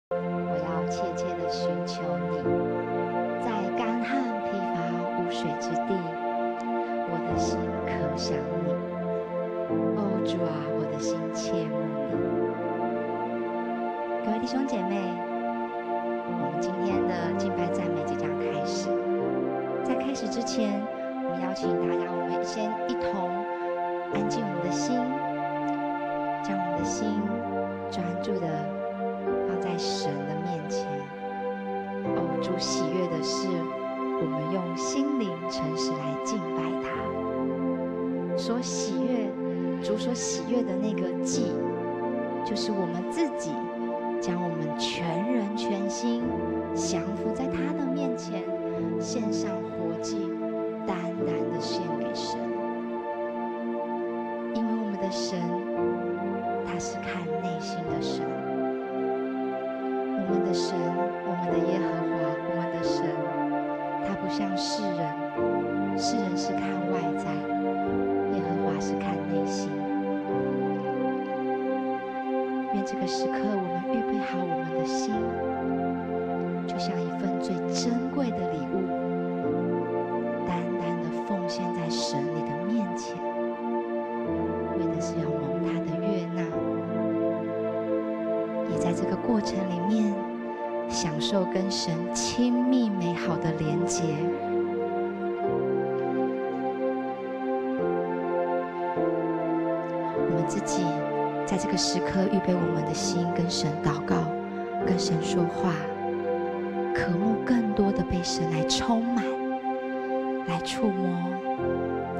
我要切切的尋求你，在乾旱疲乏無水之地，我的心渴想你。哦，主啊，我的心切慕你。各位弟兄姐妹，我們今天的敬拜讚美即將開始。在開始之前，我們邀請大家，我們先一同安靜我們的心，將我們的心專注的放在神的面前。哦，主喜悅的是，我們用心靈誠實來敬拜他。所喜悅，主所喜悅的那個祭，就是我們自己將我們全人全心降服在他的面前，獻上活祭，單單的獻給神。因為我們的神，他是看內心的神。我們的神，我們的耶和華，我們的神，他不像世人，世人是看外在，耶和華是看內心。願這個時刻，我們預備好我們的心，就像一份最珍貴的禮物，單單的奉獻在神你的面前，為的是要蒙他的悅納，也在這個過程裡面享受跟神親密美好的連結。我們自己在這個時刻預備我們的心，跟神禱告，跟神說話，渴慕更多的被神來充滿、來觸摸、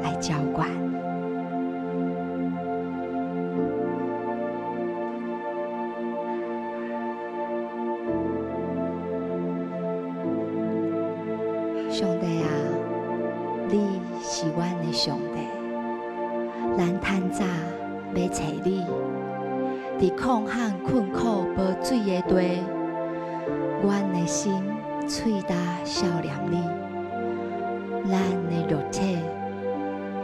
來澆灌。上帝啊，你是阮的上帝，咱趁早欲揣你，佇曠旱困苦無水的地，阮的心喙焦數念你，咱的肉體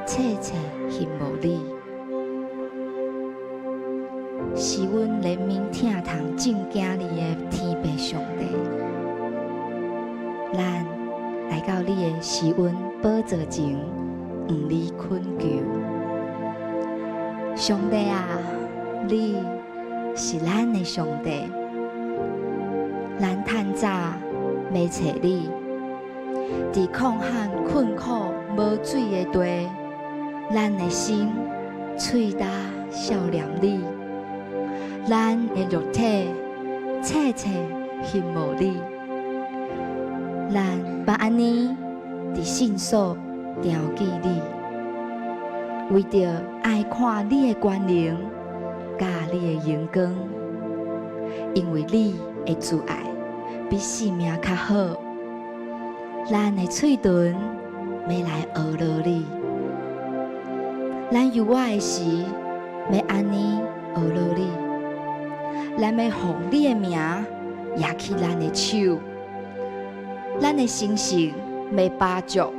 切切希望你，是阮憐憫疼痛正行你的天父上帝，咱來到你的施恩寶座前，向你懇求。上帝啊，你是咱的上帝，咱趁早欲揣你，佇曠旱困苦無水的地，咱的心喙焦數念你，咱的肉體切切希望你，咱欲按呢佇聖所牢記你，為著愛看你的權能，佮你的榮光，因為你的慈愛比性命較好，咱的喙唇欲來阿羅你，咱猶活的時欲按呢阿羅你，咱欲奉你的名舉起咱的手，咱的生性欲飽足，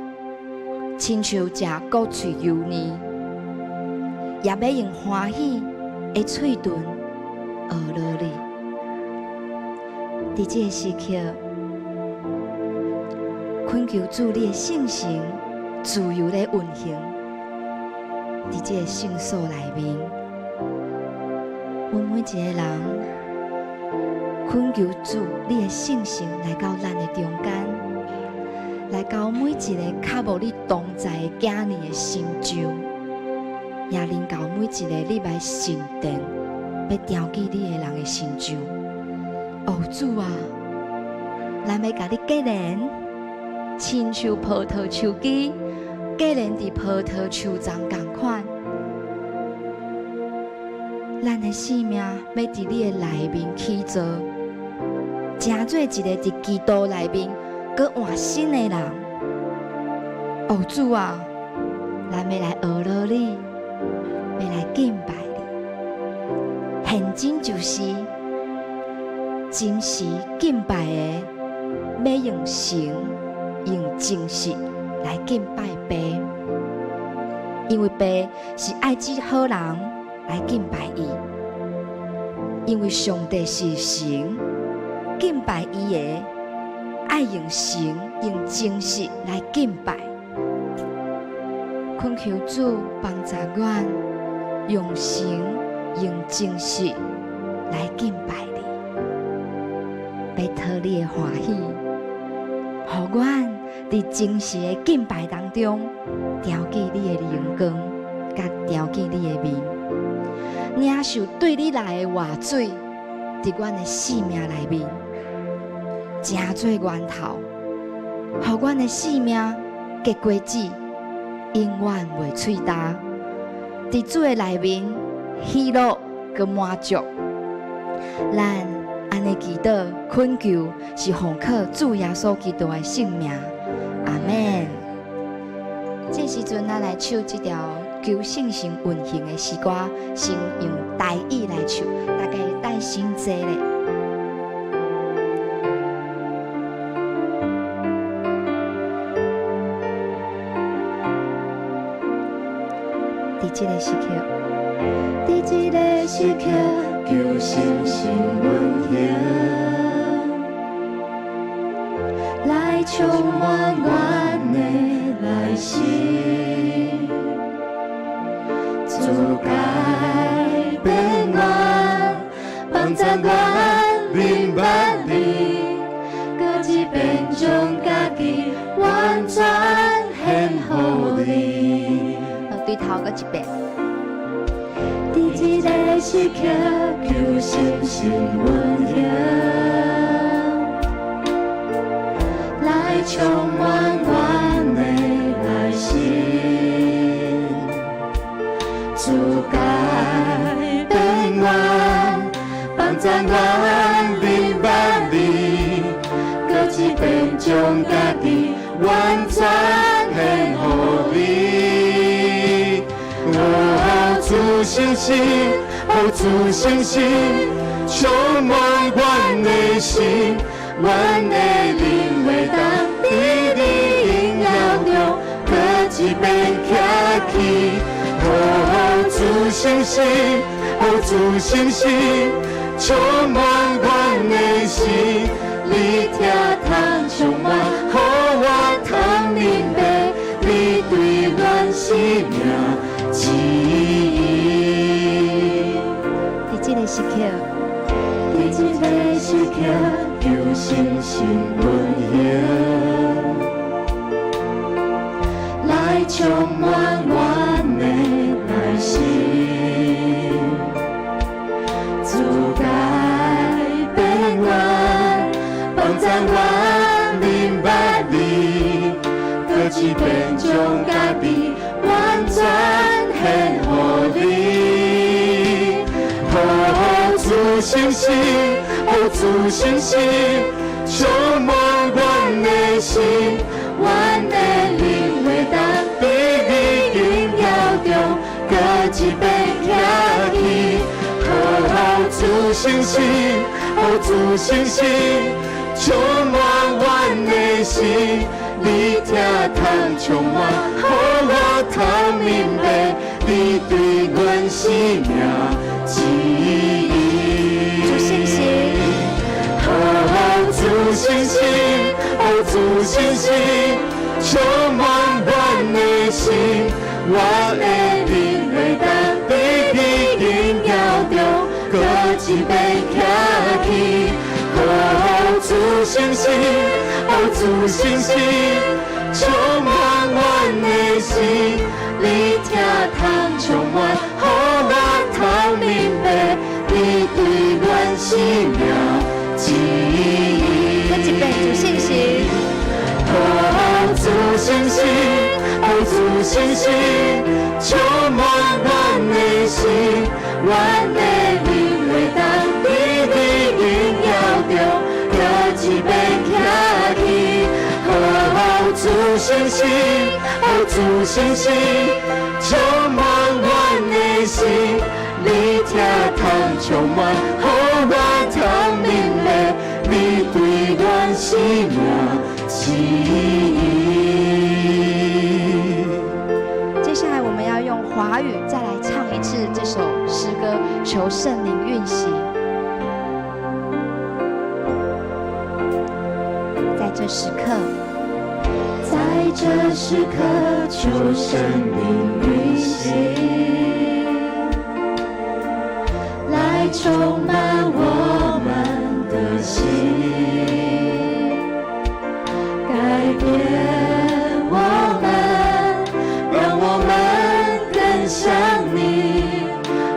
親像食穀喙油膩，也欲用歡喜的喙唇阿羅你。佇這個時刻，懇求主你的聖神自由咧運行，佇這個聖所內面，阮每一個人懇求主你的聖神來到咱的中間，來到每一個較無你同在的囝兒的心上，也臨到每一個你來聖殿欲牢記你的人的心上。哦，主啊，咱欲共你結連，親像葡萄樹枝結連佇葡萄樹叢仝款。咱的生命欲佇你的內面起造，成做一個佇基督內面閣換新的人。哦，主啊，咱欲來阿羅你，欲來敬拜你。現今就是真實敬拜的，欲用神用真實來敬拜父，因為父是愛這好人來敬拜伊，因為上帝是神，敬拜伊的，愛用誠用真實來敬拜。懇求主幫助阮，用誠用真實來敬拜你，欲討你的歡喜，予阮佇真實的敬拜當中，朝見你的榮光，佮朝見你的面，領受對你來的活水，佇阮的生命內面，成做源頭，予阮的生命結果子，永遠袂喙焦。佇主的內面喜樂閣滿足。咱按呢祈禱懇求，是奉靠主耶穌基督的聖名，阿們。這時陣，咱來唱這條求聖神運行的詩歌，先用台語來唱，大家等先坐咧。佇這个時刻，佇這个時刻，求聖神運行，來充滿阮的內心，主改變阮，幫助阮明白你，閣一遍將家己完全獻予你。對頭閣一遍。佇這个時刻，求聖神運行，來充滿阮的內心，主改變阮，幫助阮明白你，閣一遍將家己完全獻予你。哦，主聖神，哦，主聖神，充滿阮的心，阮的靈會當佇你榮耀中，閣一遍徛起。哦，主聖神，哦，主聖神，充滿阮的心，你疼痛充滿，予我通明白，你對阮生命旨意。佇這个時刻，佇這个時刻，求聖神運行，來充滿阮的內心，主改變阮，幫助阮明白你，閣一遍將家己完全獻予你。哦，主聖神，哦，主聖神，充滿阮的心，阮的靈會當佇你榮耀中，閣一遍徛起。哦，主聖神，哦，主聖神，充滿阮的心，你疼痛充滿，予我通明白，你對阮生命旨意。主聖神，哦，主聖神，哦，主聖神，充滿阮的心，我的靈會當佇你榮耀中，閣一遍徛起。哦，主聖神，哦，主聖神，充滿阮的心，你疼痛充滿，予我通明白，你對阮生命旨意。閣一遍，主聖神，哦，主聖神，哦，主聖神，充滿阮的心，阮的靈會當佇你榮耀中，閣一遍徛起。哦，主聖神，哦，主聖神，充滿阮的心，你疼痛充滿，予我通明白，你對阮生命旨意。接下來我們要用華語再來唱一次這首詩歌，求聖靈運行。这时刻，在這時刻，求聖靈運行，來充滿我們的心，改變我們，讓我們更像你，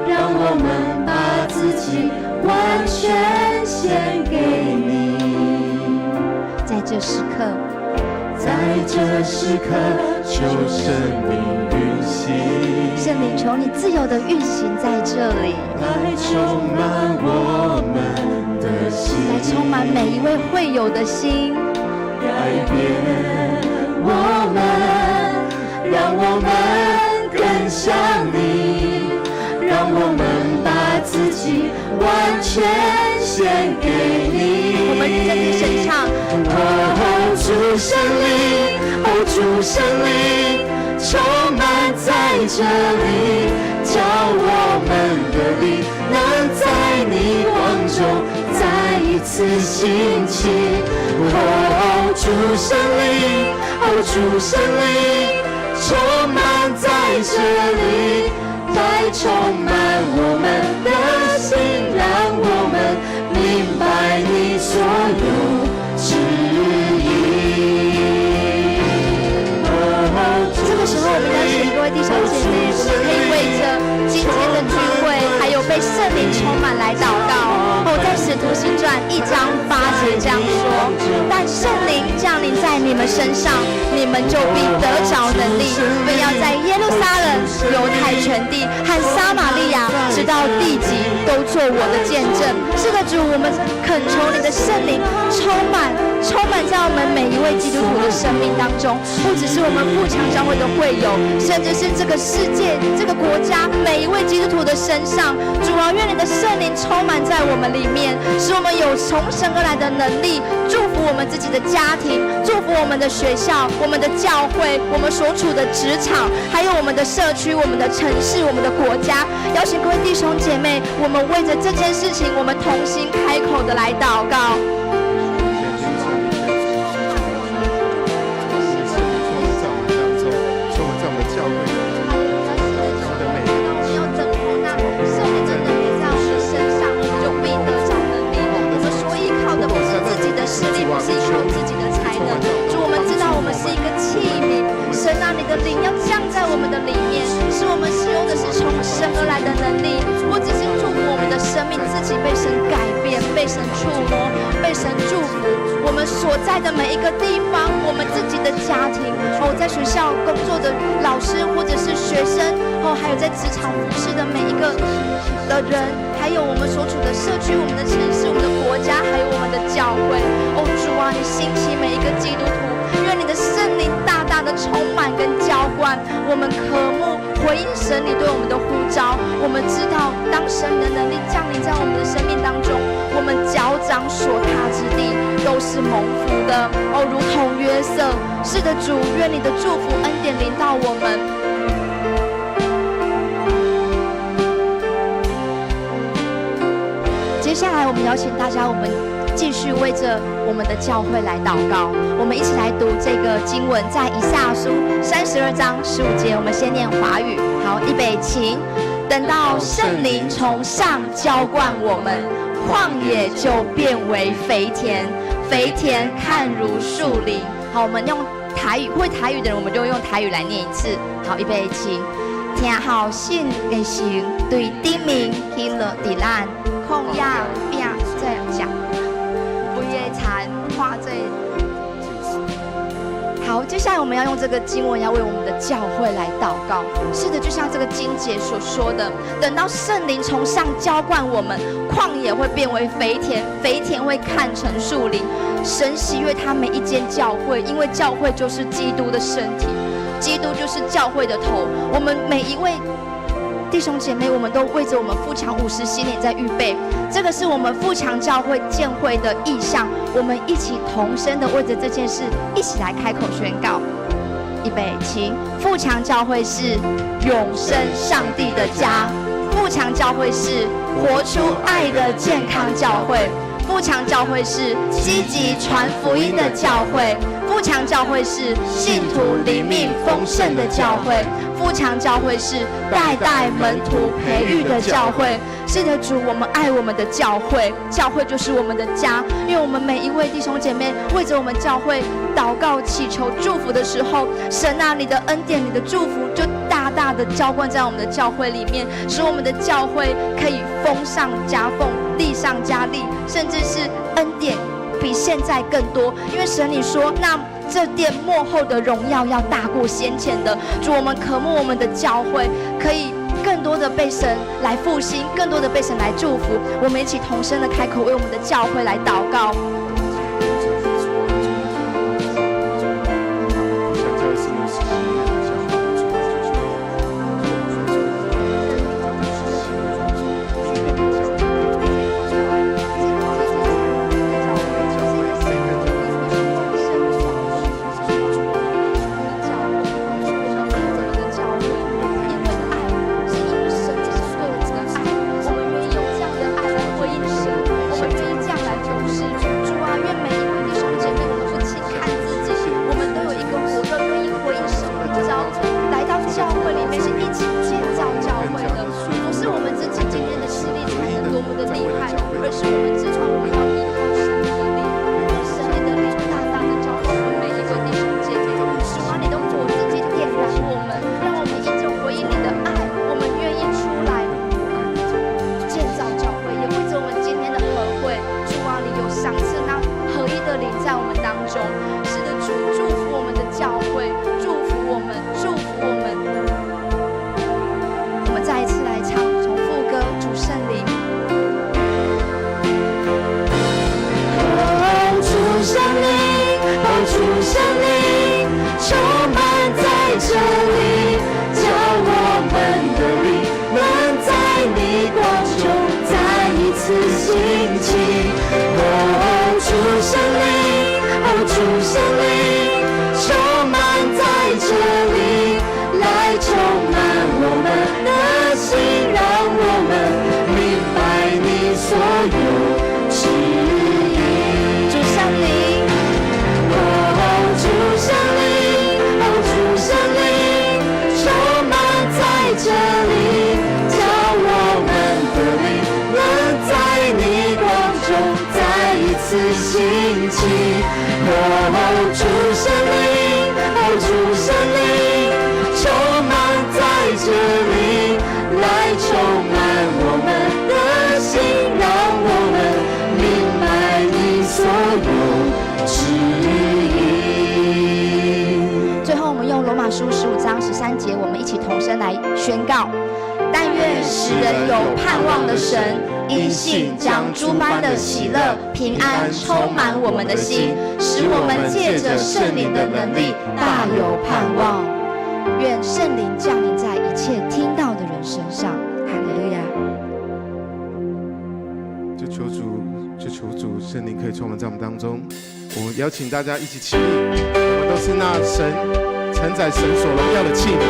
讓我們把自己完全獻給你。在這時刻，在這時刻，求聖靈運行，聖靈求你自由的運行在這裡，來充滿我們的心，來充滿每一位會友的心，改變我們，讓我們更像你，讓我們把自己完全獻給你。我們認真聽神唱。哦，主聖靈，哦，主聖靈，充滿在這裡，叫我們的靈能在你光中再一次興起。哦，主聖靈，哦，主聖靈，充滿在這裡，來充滿我們的心，讓我們明白你所有旨意。這個時候，我們邀請各位弟兄姐妹，我們可以為着今天的聚會，還有被聖靈充滿來禱告。哦，在使徒行傳1章8節這樣說：但聖靈降臨在你們身上，你們就必得著能力，並要在耶路撒冷、猶太全地和撒瑪利亞，直到地極，都做我的見證。是的，主，我們懇求你的聖靈充滿，充滿在我們每一位基督徒的生命當中，不只是我們富強教會的會友，甚至是這個世界、這個國家每一位基督徒的身上。主啊，願你的聖靈充滿在我們裡面，使我們有從神而來的能力，祝福我們自己的家庭，祝福我們的學校、我們的教會、我們所處的職場，還有我們的社區、我們的城市、我們的國家。邀請各位弟兄姐妹，我們為着這件事情，我們同心開口的來禱告。充滿在我們的教會當中，教會的每一個當我們要等候那聖靈的能力在我們身上，我們就必得著能力。我們所依靠的不是自己的勢力，不是依靠自己的才能。主，我們知道我們是一個器皿。神啊，你的靈要降在我們的裡面，使我們使用的是從神而來的能力，不只是祝福我們的生命自己被神改變、被神觸摸、被神祝福。我們所在的每一個地方，我們自己的家庭，哦，在學校工作的老師或者是學生，哦，還有在職場服侍的每一個的人，還有我們所處的社區、我們的城市、我們的國家，還有我們的教會。哦，主啊，你興起每一個基督徒，願你的聖靈大大的充滿跟澆灌，我們渴慕回應神你對我們的呼召。我們知道，當神的能力降臨在我們的生命當中，我們腳掌所踏之地都是蒙福的。哦，如同約瑟。是的，主，願你的祝福恩典臨到我們。接下來，我們邀請大家，我們繼續為着我們的教會來禱告。我們一起來讀這個經文，在以賽亞書32章15節。我們先念華語。好，預備，請。等到聖靈從上澆灌我們，曠野就變為肥田，肥田看如樹林。好，我們用台語，會台語的人，我們就用台語來念一次。好，預備，請。聽候神的神對頂面起落佇咱曠野變做食肥的田化做。好，接下來我們要用這個經文，要為我們的教會來禱告。是的，就像這個經節所說的，等到聖靈從上澆灌我們，曠野會變為肥田，肥田會看成樹林。神喜悅他每一間教會，因為教會就是基督的身體，基督就是教會的頭。我們每一位弟兄姐妹，我們都為着我們富強50新年在預備，這個是我們富強教會建會的意向。我們一起同聲的為着這件事，一起來開口宣告。預備，請。富強教會是永生上帝的家，富強教會是活出愛的健康教會，富強教會是積極傳福音的教會，富強教會是信徒靈命豐盛的教會，富強教會是代代門徒培育的教會。是的，主，我們愛我們的教會，教會就是我們的家。因為我們每一位弟兄姐妹為着我們教會禱告、祈求、祝福的時候，神啊，你的恩典、你的祝福就大大的澆灌在我們的教會裡面，使我們的教會可以豐上加豐、力上加力，甚至是恩典比現在更多。因為神你說，那這殿末後的榮耀要大過先前的。主，我們渴慕我們的教會可以更多的被神來復興，更多的被神來祝福。我們一起同聲的開口，為我們的教會來禱告。邀請大家一起起立，我們都是那神承載神所榮耀的器皿。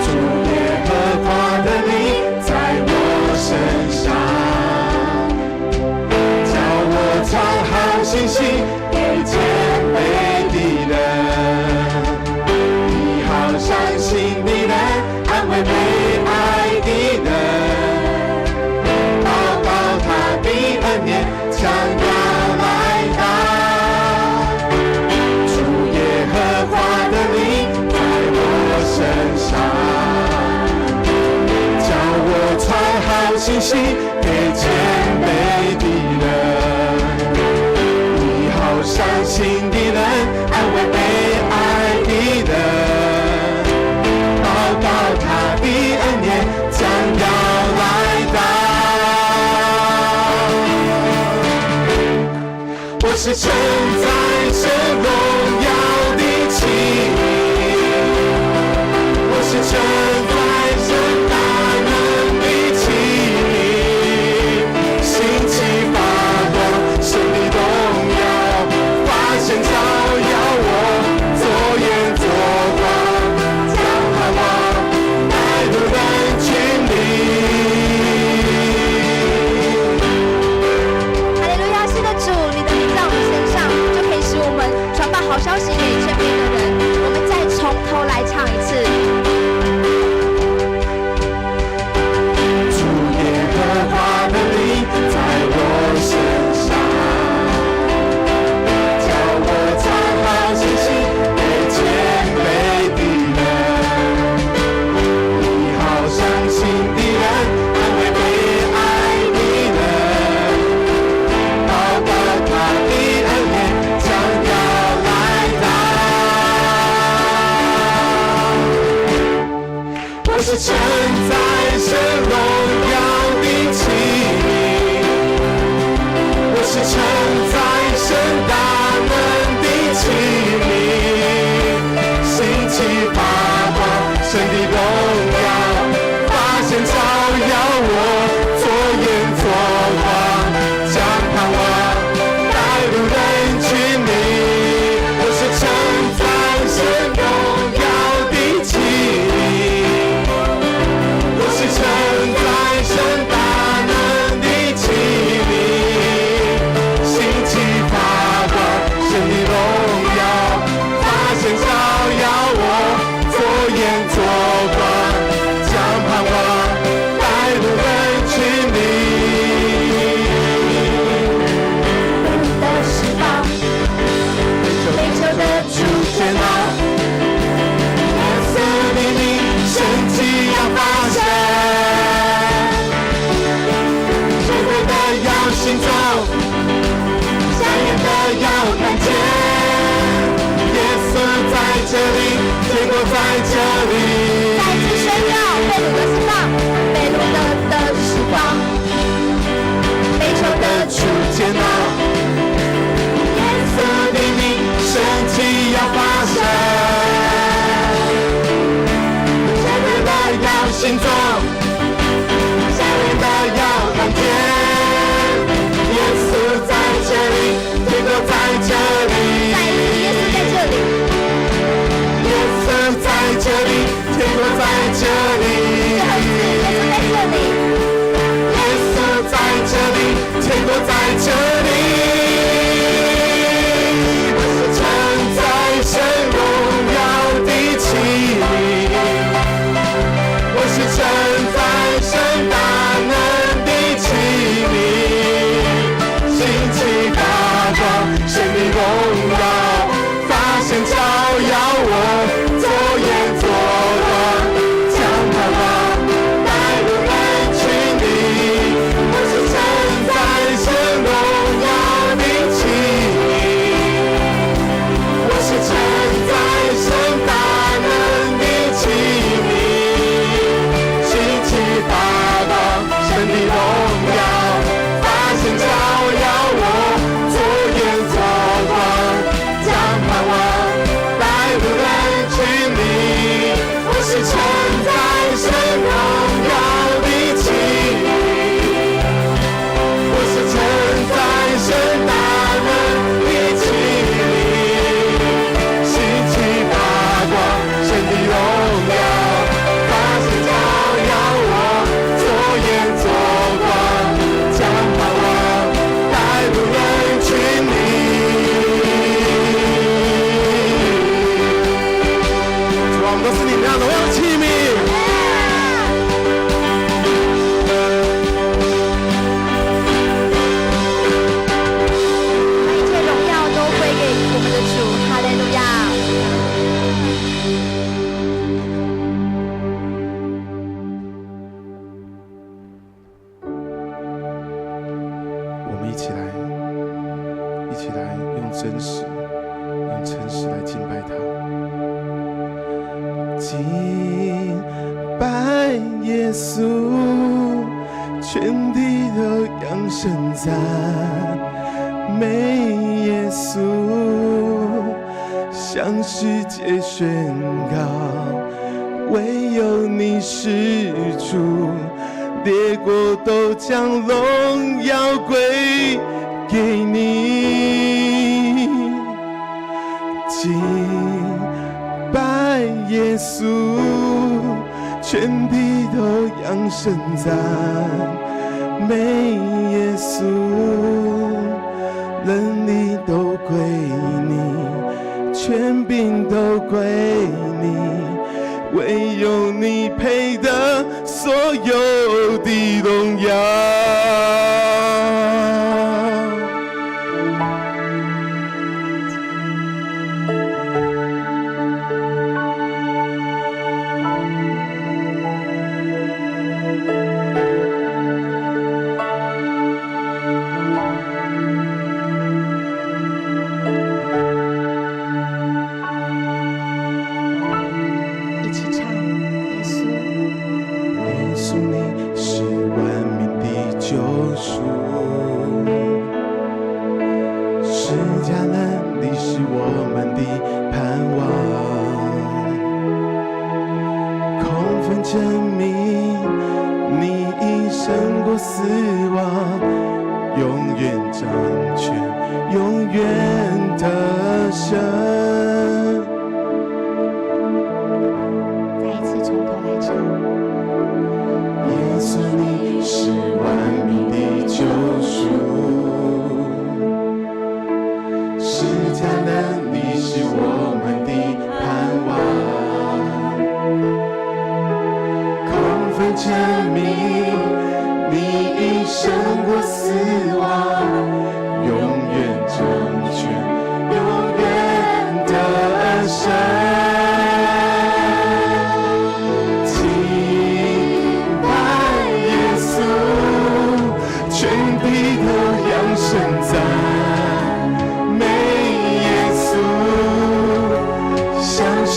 主耶和華的靈在我身上，叫我傳好信息給謙卑的人，醫好傷心的人，安慰悲哀的人，報告他的恩年將要來到。主耶和華的靈在我身上，叫我傳好信息給謙卑的人，醫好傷心的人，安慰悲哀的人，報告他的恩年將要來到。我是承載神榮耀的器皿，我是承載神大能的器皿，興起發光，神的榮耀發現照耀我，做鹽做光。這裡，天國在這裡。再次宣告，被擄的釋放，被擄的得釋放，被囚的出監獄。耶穌的名，神蹟要發生。瞎眼的要行走，瞎眼的要看見。耶穌在這裡，天國在這裡。再一次，耶穌在這裡。耶穌在這裡，天國在這裡。最後一次，耶穌在這裡。耶穌在這裡，天國在這裡。我是承載神榮耀的器皿，我是承載神大能的器皿，興起發光，神的榮耀，發現照耀我，做鹽做光，將盼望帶入人群裡。我是承載神榮耀的器皿，我是承載神大能的器皿，興起發光，神的榮耀，發現照耀我，做鹽做光，將盼望帶入人群裡。我是承載神榮耀的器皿，我是承載神大能的器皿，興起發光，神的榮耀，發現照耀我，做鹽做光，將盼望帶入人群裡。主啊，我們都是你那榮耀的器皿。把一切榮耀都歸給我們的主，哈利路亞。我們一起來，一起來用真實、用誠實來敬拜他。敬拜耶穌，全地都揚聲讚美耶穌，向世界宣告，唯有你是主。列國都將榮耀歸給你。敬拜耶穌，全地都揚聲讚美耶穌，能力都歸你，權柄都歸你，唯有你配得所有的榮耀。一起唱，耶穌，耶穌，你是萬民的救贖，十架能力是我們的盼望，空墳證明你已勝過死亡，永遠掌權，永遠得勝。再一次從頭來唱。耶穌，你是萬民的救贖，十架能力是我們的盼望，空墳證明你已勝過死亡，永遠掌權，永遠得勝。敬拜耶穌，全地都揚聲讚美耶穌，向世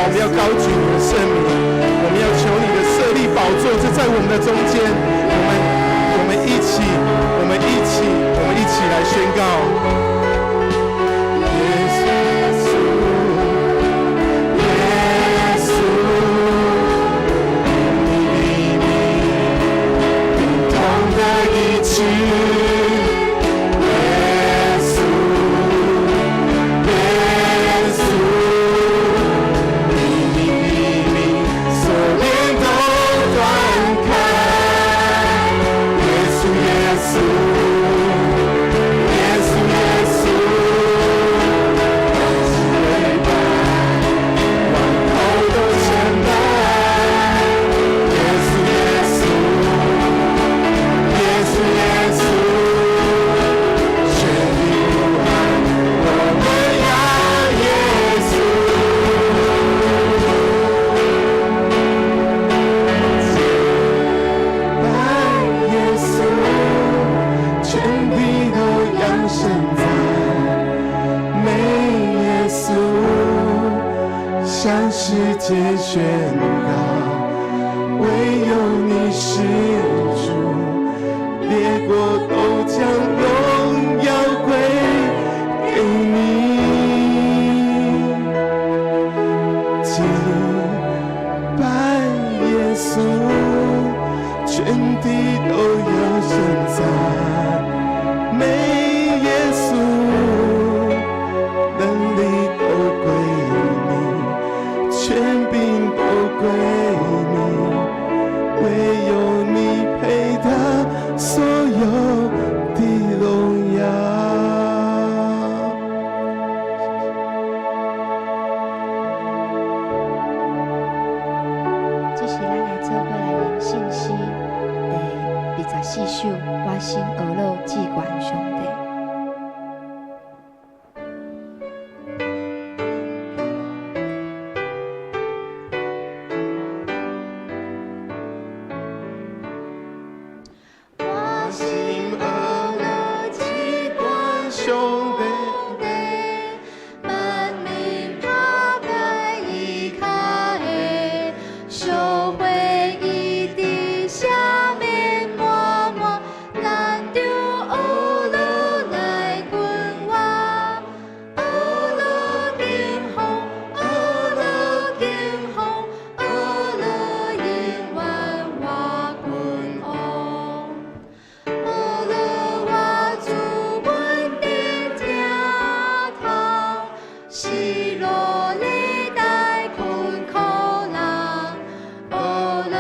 我們要高舉你的聖名，我們要求你的設立寶座就在我們的中間。我們一起，我們一起，我們一起來宣告。耶穌，耶穌，你的名，病痛得醫治。耶穌，耶穌，你的名，鎖鏈都斷開。耶穌，耶穌，耶穌，耶穌，萬拜，萬口都稱讚。耶穌，耶穌，耶穌，耶穌，全地呼喊，我們要耶穌。敬拜耶穌，全地都揚聲讚美耶穌，向世界宣告，唯有你是主，列國都將榮耀歸給你。敬拜耶穌，全地都揚聲讚美耶穌，能力都歸你，權柄都歸你，唯有你配得所有的榮耀。這是咱來做伙來讀聖詩第24首，我心呵咾至懸上帝。我心呵咾至懸上帝，萬民拍拜伊跤下，小會伊佇赦免滿滿，咱著呵咾來君王，呵咾敬奉，呵咾敬奉，呵咾永遠我君王。呵咾我主恩典疼痛，失落禮待困苦人。呵咾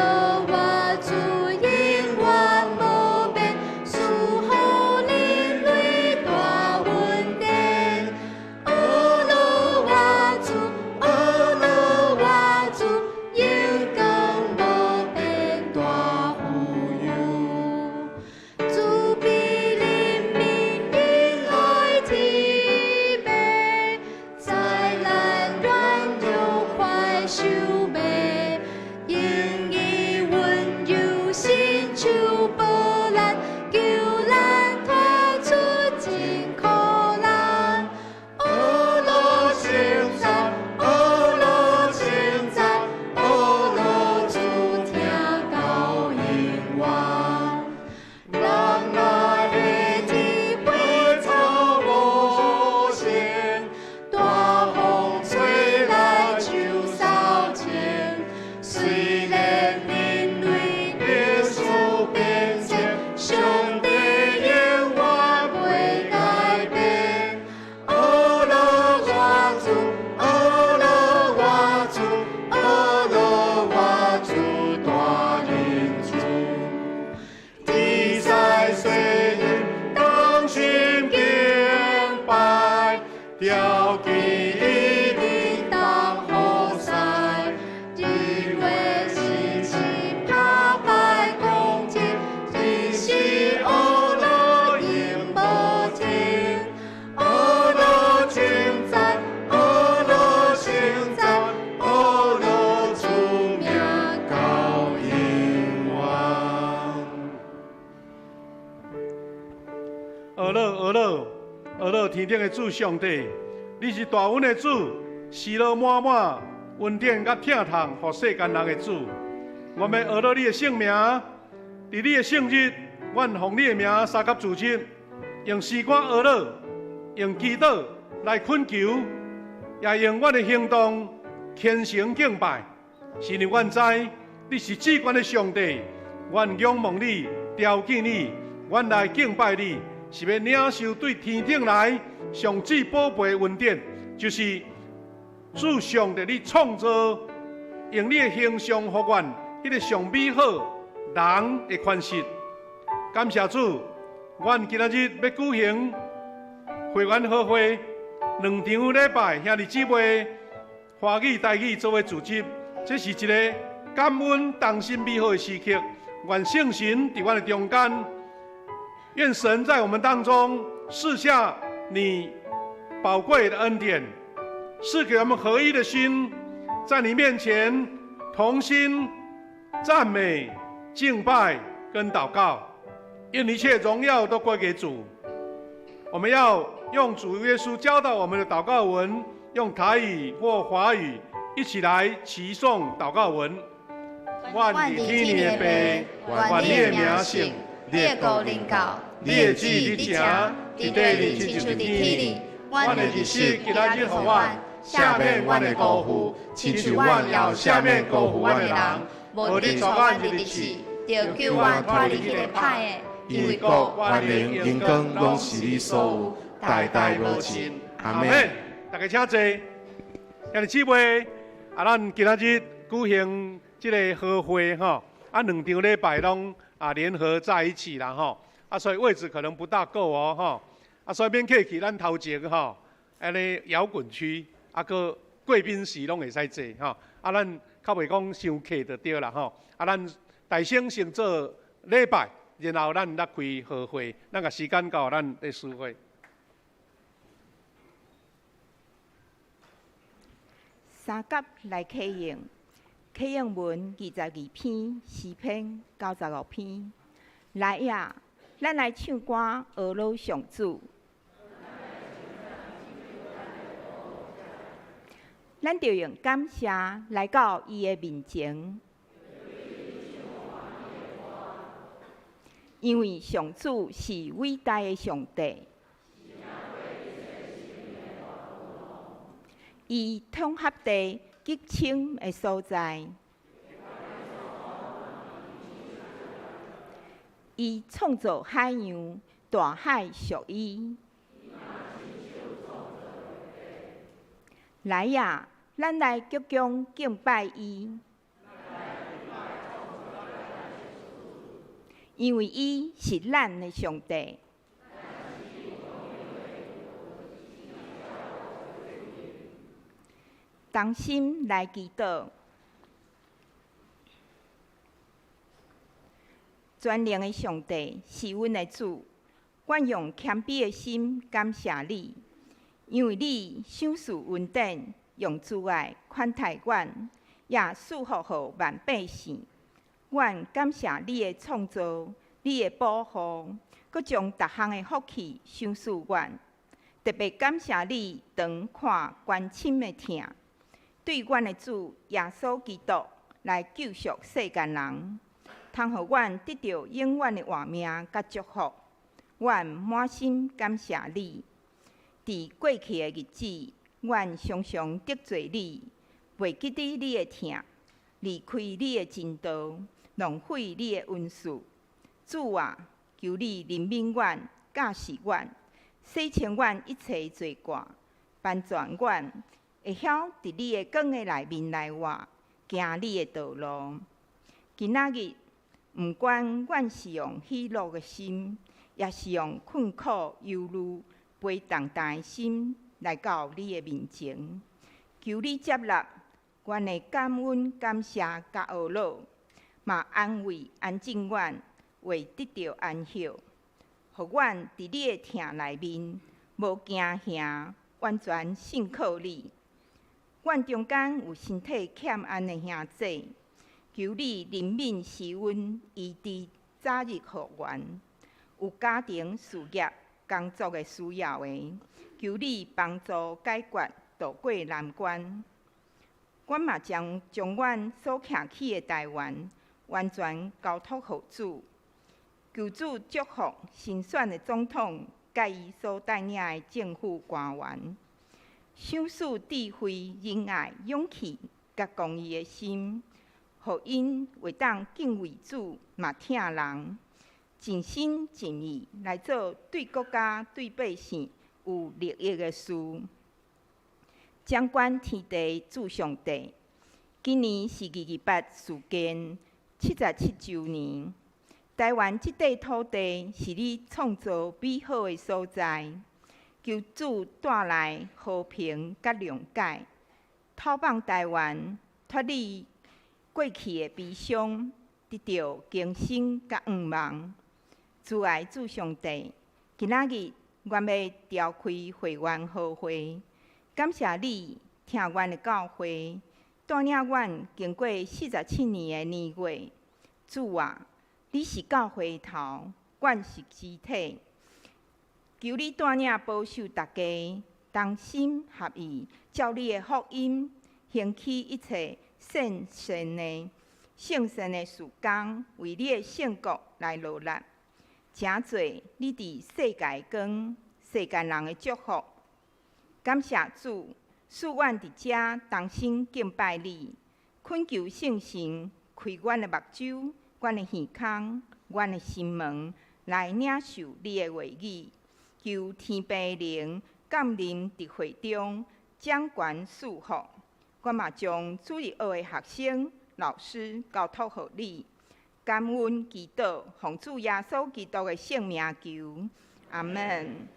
我主永遠無變，賜予人類大恩典。呵咾我主，呵咾我主，榮光無變大富有。主比人民仁愛體美，災難軟弱快受滅，用伊溫柔伸手保咱，救咱脫出真苦難。呵咾稱讚，呵咾稱讚，呵咾主聽到永遠。人若會體會草無限，大風吹來就掃清。雖然人類歷史變遷，上帝永遠袂改變。呵咾我主，呵咾我主，呵咾我主大恩主。天使雖然同心敬拜，調起伊叮當好勢，日月星星拍拜恭敬，只是呵咾永無停。呵咾稱讚，呵咾稱讚，呵咾主名到永遠。呵咾呵咾呵咾，天頂的主上帝，你是大恩的主，喜樂滿滿，恩典佮疼痛予世間人的主。我欲呵咾你的聖名，佇你的聖日，阮奉你的名相佮組織，用詩歌呵咾，用祈禱來懇求，也用阮的行動虔誠敬拜。是因為阮知你是至懸的上帝，阮仰望你，朝見你，阮來敬拜你，是欲領受對天頂來上至寶貝的恩典，就是主上帝你創造，用你的形象予阮，彼个上美好人的款式。感謝主，阮今仔日欲舉行會員和會，兩場禮拜兄弟姊妹華語台語做伙組織，這是一个感恩同心美好的時刻。願聖神佇阮的中間，願神在我們當中賜下你寶貴的恩典，賜給我們合一的心，在你面前同心讚美、敬拜跟禱告，願一切榮耀都歸給主。我們要用主耶穌教導我們的禱告文，用台語或華語一起來齊誦禱告文。阮佇天頂的父，願你的名聖，你的國臨到，你的旨意佇行，佇地裡親像佇天裡。阮的日食今仔日予阮，赦免阮的辜負，親像阮也有赦免辜負阮的人。無得帶阮入去試，著救阮脫離彼个歹的。因為國、權能、榮光，攏是你所有，代代無盡。阿們。大家請坐。兄弟姊妹，啊，咱今仔日舉行這个和會吼，啊，兩場禮拜攏啊聯合在一起啦吼，啊，所以位置可能不大夠哦吼，啊，所以免客氣，咱頭前吼，按呢搖滾區，啊，閣貴賓席攏會使坐吼，啊，咱較袂講傷客就對啦吼，啊，咱大聲先做禮拜，然後咱來開和會，咱共時間交予咱的司會。三甲來啟用，啟用文22篇，詩篇95篇。來呀，咱來唱歌，呵咾上主。咱著用感謝來到伊的面前，因為上主是偉大的上帝。伊統合地極深的所在，伊創造海洋，大海屬伊。來呀，咱來鞠躬敬拜伊，因為伊是咱的上帝。同心來祈禱，全能的上帝是阮的主，阮用謙卑的心感謝你，因為你賞賜恩典，用慈愛寬待阮，也賜福予萬百姓。阮感謝你的創造，你的保護，閣將逐項的福氣賞賜阮。特別感謝你長看關心的疼。對阮的主耶穌基督來救贖世間人，通予阮得著永遠的活命佮祝福。阮滿心感謝你。佇過去的日子，阮常常得罪你，袂記得你的疼，離開你的真道，浪費你的恩賜。主啊，求你憐憫阮，教示阮，洗清阮一切罪過，幫助阮。會曉佇你的光的內面來活，行你的道路。今仔日，毋管阮是用喜樂的心，抑是用困苦、憂慮、背重擔的心來到你的面前，求你接納阮的感恩、感謝佮呵咾，嘛安慰、安靜阮，會得著安息，予阮佇你的疼內面無驚嚇，完全信靠你。阮中間有身體欠安的兄弟，求你憐憫施恩，醫治早日復原。有家庭、事業、工作的需要的，求你幫助解決，渡過難關。阮嘛將將阮所徛起的台灣完全交託予主，求主祝福新選的總統佮伊所帶領的政府官員，賞賜智慧、仁愛、勇氣佮公義的心，予𪜶會當敬畏主，嘛疼人，盡心盡意來做對國家、對百姓有利益的事。掌管天地主上帝，今年是228事件77週年。台灣這塊土地是你創造美好的所在，求主帶來和平佮諒解，透放台灣脫離過去的悲傷，得著更新佮向望。慈愛主上帝，今仔日阮欲召開會員好會，感謝你疼阮的教會，帶領阮經過47年的年月。主啊，你是教會頭，阮是肢體。求你帶領保守大家同心合意，照你的福音，興起一切獻身的聖善的事工，為你的聖國來努力，成做你佇世界光、世間人的祝福。感謝主，賜阮佇遮同心敬拜你，懇求聖神開阮的目睭、阮的耳孔、阮的心門，來領受你的話語。求天父靈降臨佇會中，掌權賜福。我嘛將主日學的學生、老師交託予你，感恩祈禱，奉主耶穌基督的聖名求，阿門。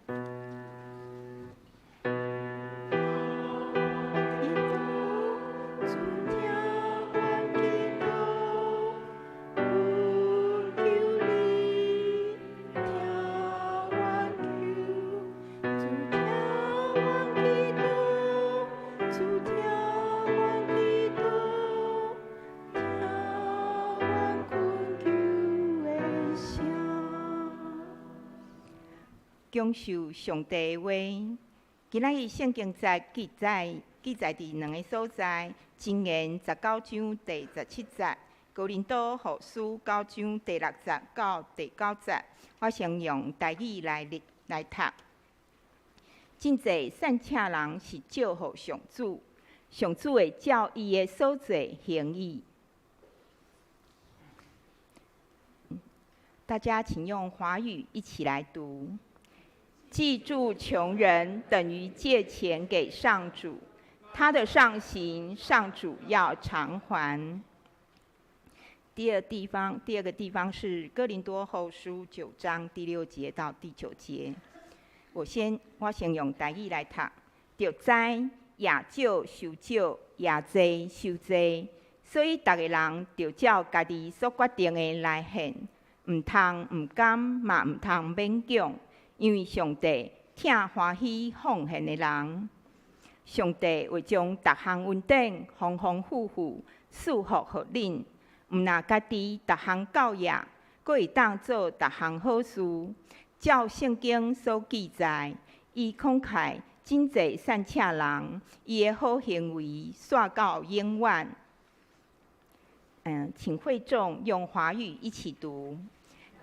享受上帝的話。今仔日聖經節記載記載佇兩个所在，箴言19章第17節，哥林多後書九章第6節到第9節。我先用台語來來讀。真濟散赤人是借予上主，上主會照伊的所做還伊。大家請用華語一起來讀。濟助窮人等於借錢給上主，他的上行，上主要償還。第二地方，第二個地方是哥林多後書9章第6節到第9節。我先，我先用台語來讀。著知也少收少，也濟收濟，所以逐个人著照家己所決定的來獻，毋通毋甘，嘛毋通勉強。因為上帝疼歡喜奉獻的人，上帝會將逐項恩典豐豐富富賜福予恁。毋若家己逐項夠額，閣會當做逐項好事。照聖經所記載，伊慷慨賑濟散赤人，伊的好行為煞到永遠。請會眾用華語一起讀。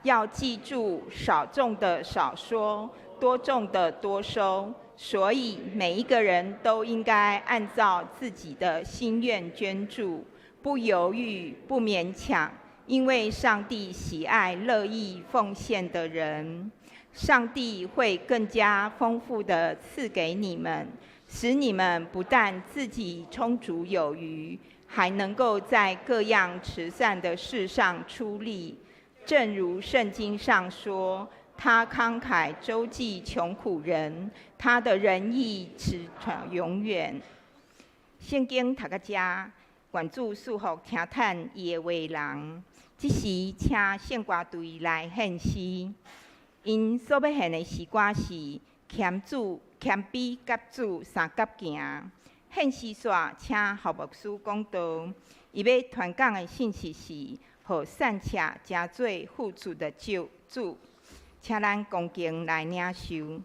要記住，少種的少收，多種的多收。所以每一個人都應該按照自己的心願捐助，不猶豫，不勉強，因為上帝喜愛樂意奉獻的人。上帝會更加豐富的賜給你們，使你們不但自己充足有餘，還能夠在各樣慈善的事上出力。正如聖經上說，他慷慨周濟窮苦人，他的仁義持傳永遠。聖經讀到這，願主賜福聽探伊的話人。這時，請聖歌隊來獻詩。𪜶所欲獻的詩歌是《謙主謙卑佮主相佮行》。獻詩煞，請郝牧師講道。伊欲傳講的信息是。予散赤成做富足的救主，請咱恭敬來領受。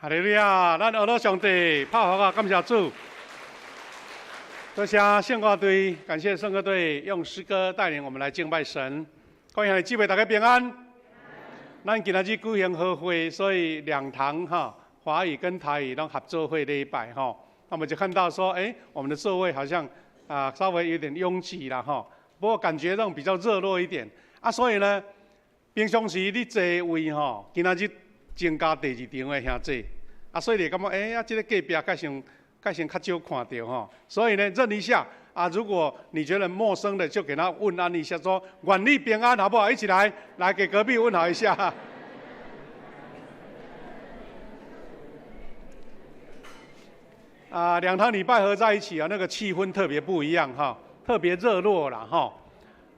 哈利路亞，咱阿樂上帝拍好啊，感謝主。多謝聖歌隊，感謝聖歌隊用詩歌帶領我們來敬拜神。各位兄弟姊妹，大家平安。咱今仔日舉行合會，所以兩堂哈華語跟台語攏合做伙禮拜哈。那我們就看到說，哎，我們的座位好像啊稍微有點擁擠了哈。不過感覺上比較熱絡一點啊，所以呢，平常時你座位吼，今仔日增加第二場的兄弟，啊，所以你感覺哎啊，這個隔壁較像較像較少看到吼，所以呢，認一下啊，如果你覺得陌生的，就給他問安一下，說願你平安，好不好？一起來，來給隔壁問好一下。啊，兩堂禮拜合在一起啊，那個氣氛特別不一樣哈，特別熱絡了哈。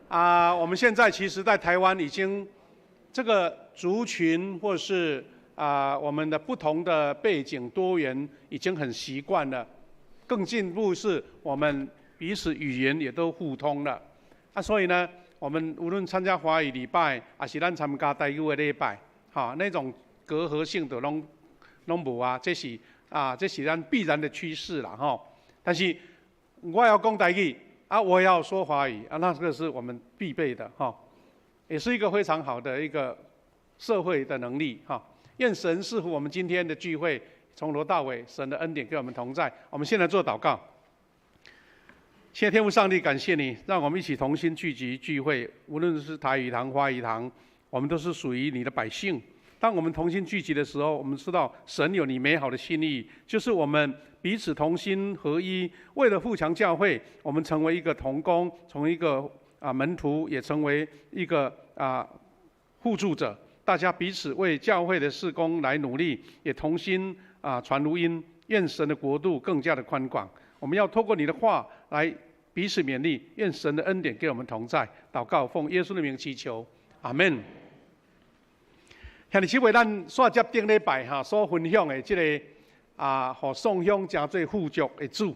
啊，我們現在其實，在台灣已經這個族群或是啊，我們的不同的背景多元已經很習慣了。更進步是我們彼此語言也都互通了。啊，所以呢，我們無論參加華語禮拜，還是咱參加台語的禮拜，哈，那種隔閡性都攏攏無啊，這是啊，這是咱必然的趨勢啦，吼。但是我要講台語啊，我要說華語啊，那這個是我們必備的哈，也是一個非常好的一個社會的能力哈。願神賜福我們今天的聚會，從頭到尾，神的恩典跟我們同在。我們現在做禱告。謝謝天父上帝，感謝你，讓我們一起同心聚集聚會，無論是台語堂、華語堂，我們都是屬於你的百姓。當我們同心聚集的時候，我們知道神有你美好的心意，就是我們彼此同心合一，為了富強教會，我們成為一個同工，從一個啊門徒，也成為一個啊互助者。大家彼此為教會的事工來努力，也同心啊傳福音，願神的國度更加的寬廣。我們要透過你的話來彼此勉勵，願神的恩典給我們同在。禱告，奉耶穌的名祈求，阿門。兄弟姊妹，咱煞接頂禮拜哈所分享的這個啊，予送鄉成做富足的主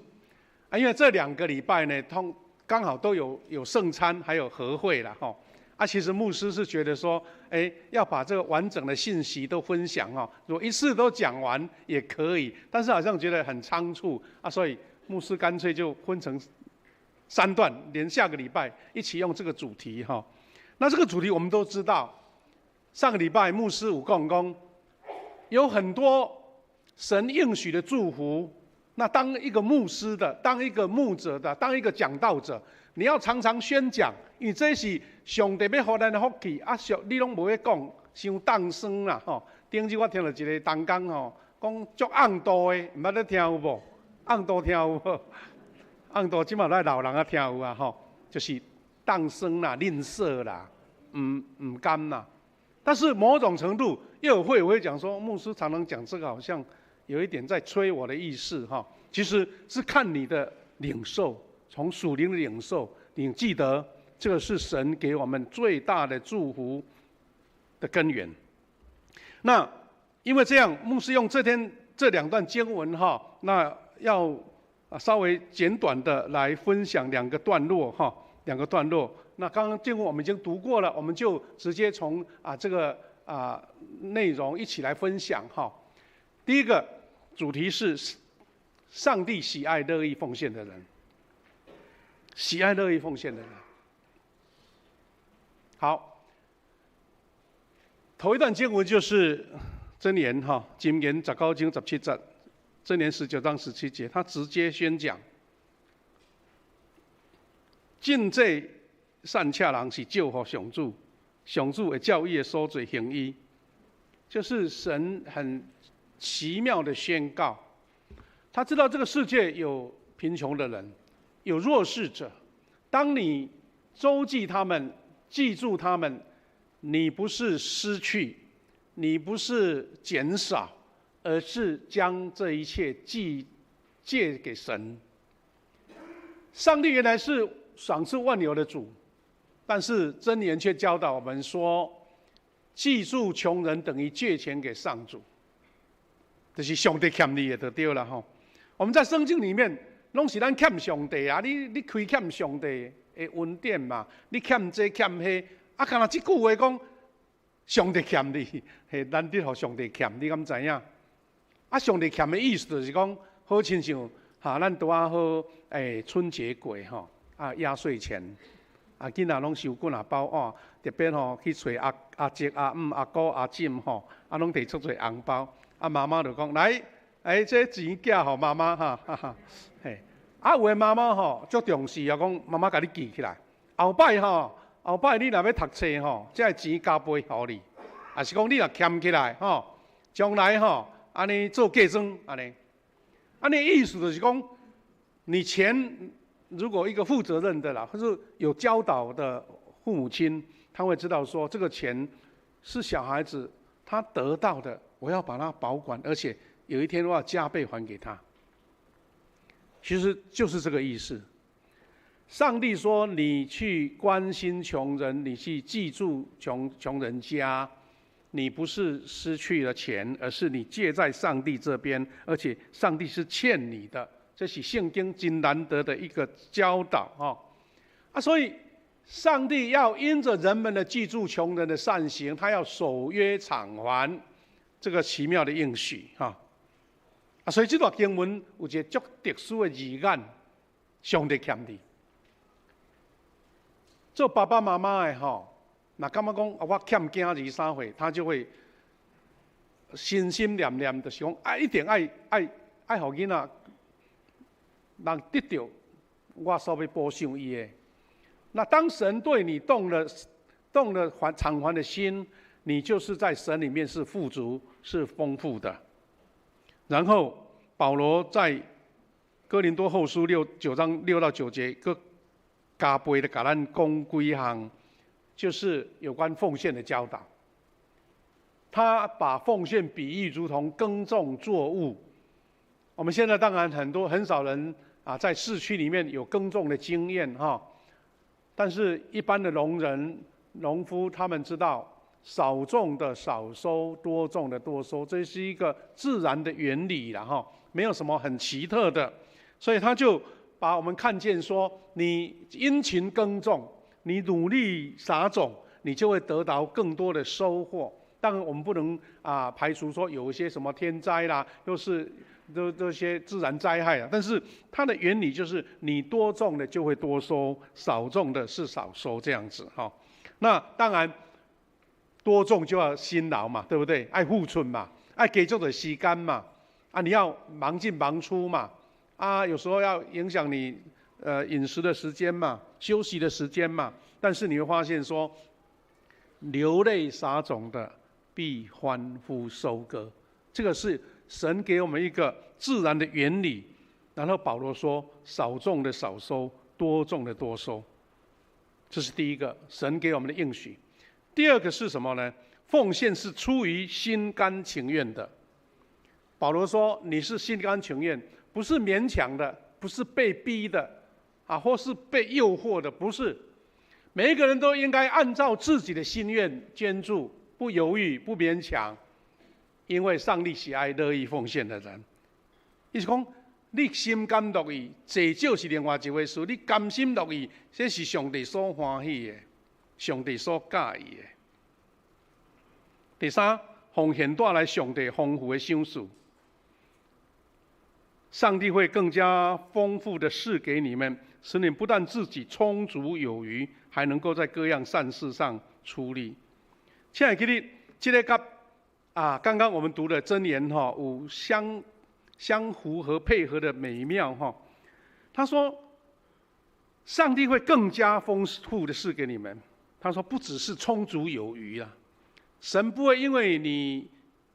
啊，因為這兩個禮拜呢，通剛好都有聖餐，還有合會啦，吼。啊，其實牧師是覺得說，哎，要把這個完整的信息都分享哦，如果一次都講完也可以，但是好像覺得很倉促啊，所以牧師乾脆就分成三段，連下個禮拜一起用這個主題哈。那這個主題我們都知道，上個禮拜牧師有講講，有很多神應許的祝福。那當一個牧師的，當一個牧者的，當一個講道者，你要常常宣講，因為這是上帝欲予咱的福氣啊！上你攏無咧講，傷凍酸啦吼。頂日我聽著一個同工吼，講足甕肚的，毋捌咧聽有無？甕肚聽有無？甕肚這馬來老人啊聽有啊吼，就是凍酸啦、吝嗇啦、毋毋甘啦。但是某種程度，又有會會講說，牧師常常講這個，好像有一點在吹我的意思哈。其實是看你的領受，從屬靈的領受，你記得這個是神給我們最大的祝福的根源。那因為這樣，牧師用這天這兩段經文哈，那要稍微簡短的來分享兩個段落哈，兩個段落。那剛剛經文我們已經讀過了，我們就直接從啊這個啊內容一起來分享哈。第一個主題是上帝喜愛樂意奉獻的人，喜愛樂意奉獻的人。好，頭一段經文就是箴言哈，箴言19章17節，箴言19章17節，他直接宣講，賑濟善巧人是祝福上主，上主會照伊的所做行伊，就是神很奇妙的宣告，他知道這個世界有貧窮的人，有弱勢者。當你周濟他們，記住他們，你不是失去，你不是減少，而是將這一切寄借給神。上帝原來是賞賜萬有的主，但是箴言卻教導我們說，記住窮人等於借錢給上主。就是上帝欠你的就對了吼。我們在聖經裡面，攏是咱欠上帝啊！你虧欠上帝的恩典嘛？你欠這欠彼，啊，干焦這句話講，上帝欠你，嘿，難得予上帝欠，你敢知影？啊，上帝欠的意思就是讲，好親像哈，咱拄仔好春節過吼，啊壓歲錢，啊囡仔攏收幾若包哦，特別吼去揣阿阿叔、阿姆、阿姑、阿婶吼，啊攏提出濟紅包，啊媽媽就講來，這錢寄予媽媽哈，哈哈，嘿，啊有的媽媽吼足重視啊，講媽媽共你記起來，後擺吼，後擺你若欲讀冊吼，這个錢加倍予你，抑是講你若儉起來吼，將來吼，按呢做嫁妝按呢，按呢意思就是講，你錢如果一個負責任的啦，或是有教導的父母親，他會知道說這個錢是小孩子他得到的，我要把它保管，而且有一天我要加倍還給他。其實就是這個意思。上帝說：“你去關心窮人，你去濟助窮窮人家，你不是失去了錢，而是你借在上帝這邊，而且上帝是欠你的。這是聖經真難得的一個教導哈。啊，所以上帝要因着人們的濟助窮人的善行，他要守約償還這個奇妙的應許哈。啊，所以這段經文有一個足特殊的字眼，上帝欠你。做爸爸媽媽的吼，若感覺講我欠囝兒啥貨，他就會心心念念，就是講啊，一定愛愛愛予囡仔人得著我所欲補償伊的。那當神對你動了還償還的心，你就是在神裡面是富足、是豐富的。然後保羅在哥林多後書9章6到9節，閣加倍的共咱講幾項，就是有關奉獻的教導。他把奉獻比喻如同耕種作物。我們現在當然很多很少人啊，在市區裡面有耕種的經驗哈，但是一般的農人、農夫他們知道，少種的少收，多種的多收，這是一個自然的原理了哈，沒有什麼很奇特的，所以他就把我們看見說，你殷勤耕種，你努力撒種，你就會得到更多的收穫。當然，我們不能啊排除說有一些什麼天災啦，又是這些自然災害啊。但是它的原理就是，你多種的就會多收，少種的是少收這樣子哈。那當然，多種就要辛勞嘛，對不對？愛付出嘛，愛給足的時間嘛，啊，你要忙進忙出嘛，啊，有時候要影響你飲食的時間嘛，休息的時間嘛。但是你會發現說，流淚撒種的，必歡呼收割，這個是神給我們一個自然的原理。然後保羅說：少種的少收，多種的多收。這是第一個神給我們的應許。第二個是什麼呢？奉獻是出於心甘情願的。保羅說：你是心甘情願，不是勉強的，不是被逼的，啊，或是被誘惑的，不是。每一個人都應該按照自己的心願捐助。不猶豫，不勉強，因為上帝喜愛樂意奉獻的人。意思講，你心甘樂意，濟少是另外一回事。你甘心樂意，這是上帝所歡喜的，上帝所喜歡的。第三，奉獻帶來上帝豐富的賞賜，上帝會更加豐富的賜給你們，使你不但自己充足有餘，還能夠在各樣善事上出力。親愛的你，這个佮啊，剛剛我們讀的箴言哈，有相符合配合的美妙哈。他說，上帝會更加豐富的賜給你們。他說，不只是充足有餘啊，神不會因為你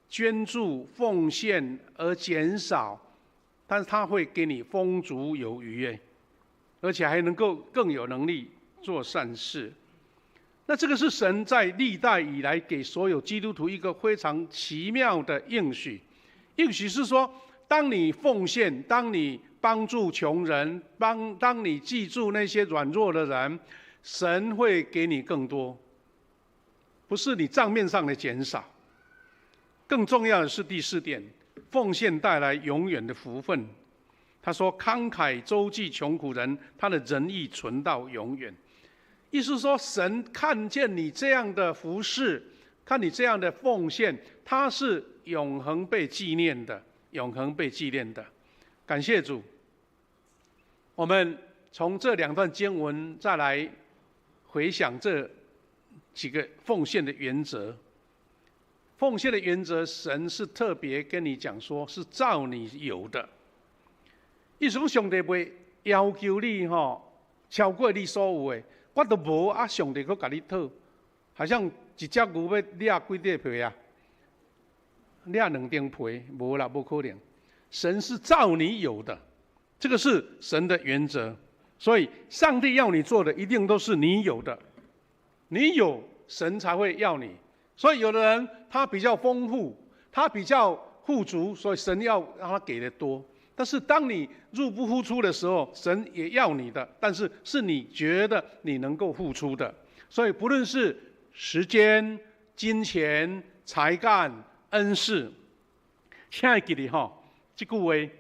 捐助奉獻而減少，但是他會給你豐足有餘誒，而且還能夠更有能力做善事。那這個是神在歷代以來給所有基督徒一個非常奇妙的應許。應許是說，當你奉獻，當你幫助窮人，當你濟助那些軟弱的人，神會給你更多，不是你賬面上的減少。更重要的是第四點，奉獻帶來永遠的福分。他說：“慷慨周濟窮苦人，他的仁義存到永遠。”意思說，神看見你這樣的服侍，看你這樣的奉獻，他是永恆被紀念的。永恆被紀念的。感謝主，我們從這兩段經文再來回想這幾個奉獻的原則。奉獻的原則，神是特別跟你講說，是照你有的。意思講，上帝袂要求你吼超過你所有的，我都無啊，上帝閣共你討，好像一隻牛欲掠幾塊皮啊？掠兩張皮，無啦，無可能。神是照你有的，這個是神的原則。所以，上帝要你做的，一定都是你有的。你有，神才會要你。所以，有的人他比較豐富，他比較富足，所以神要讓他給的多。但是，當你入不敷出的時候，神也要你的，但是是你覺得你能夠付出的。所以，不論是時間、金錢、才幹、恩賜，請會記得吼，這句話：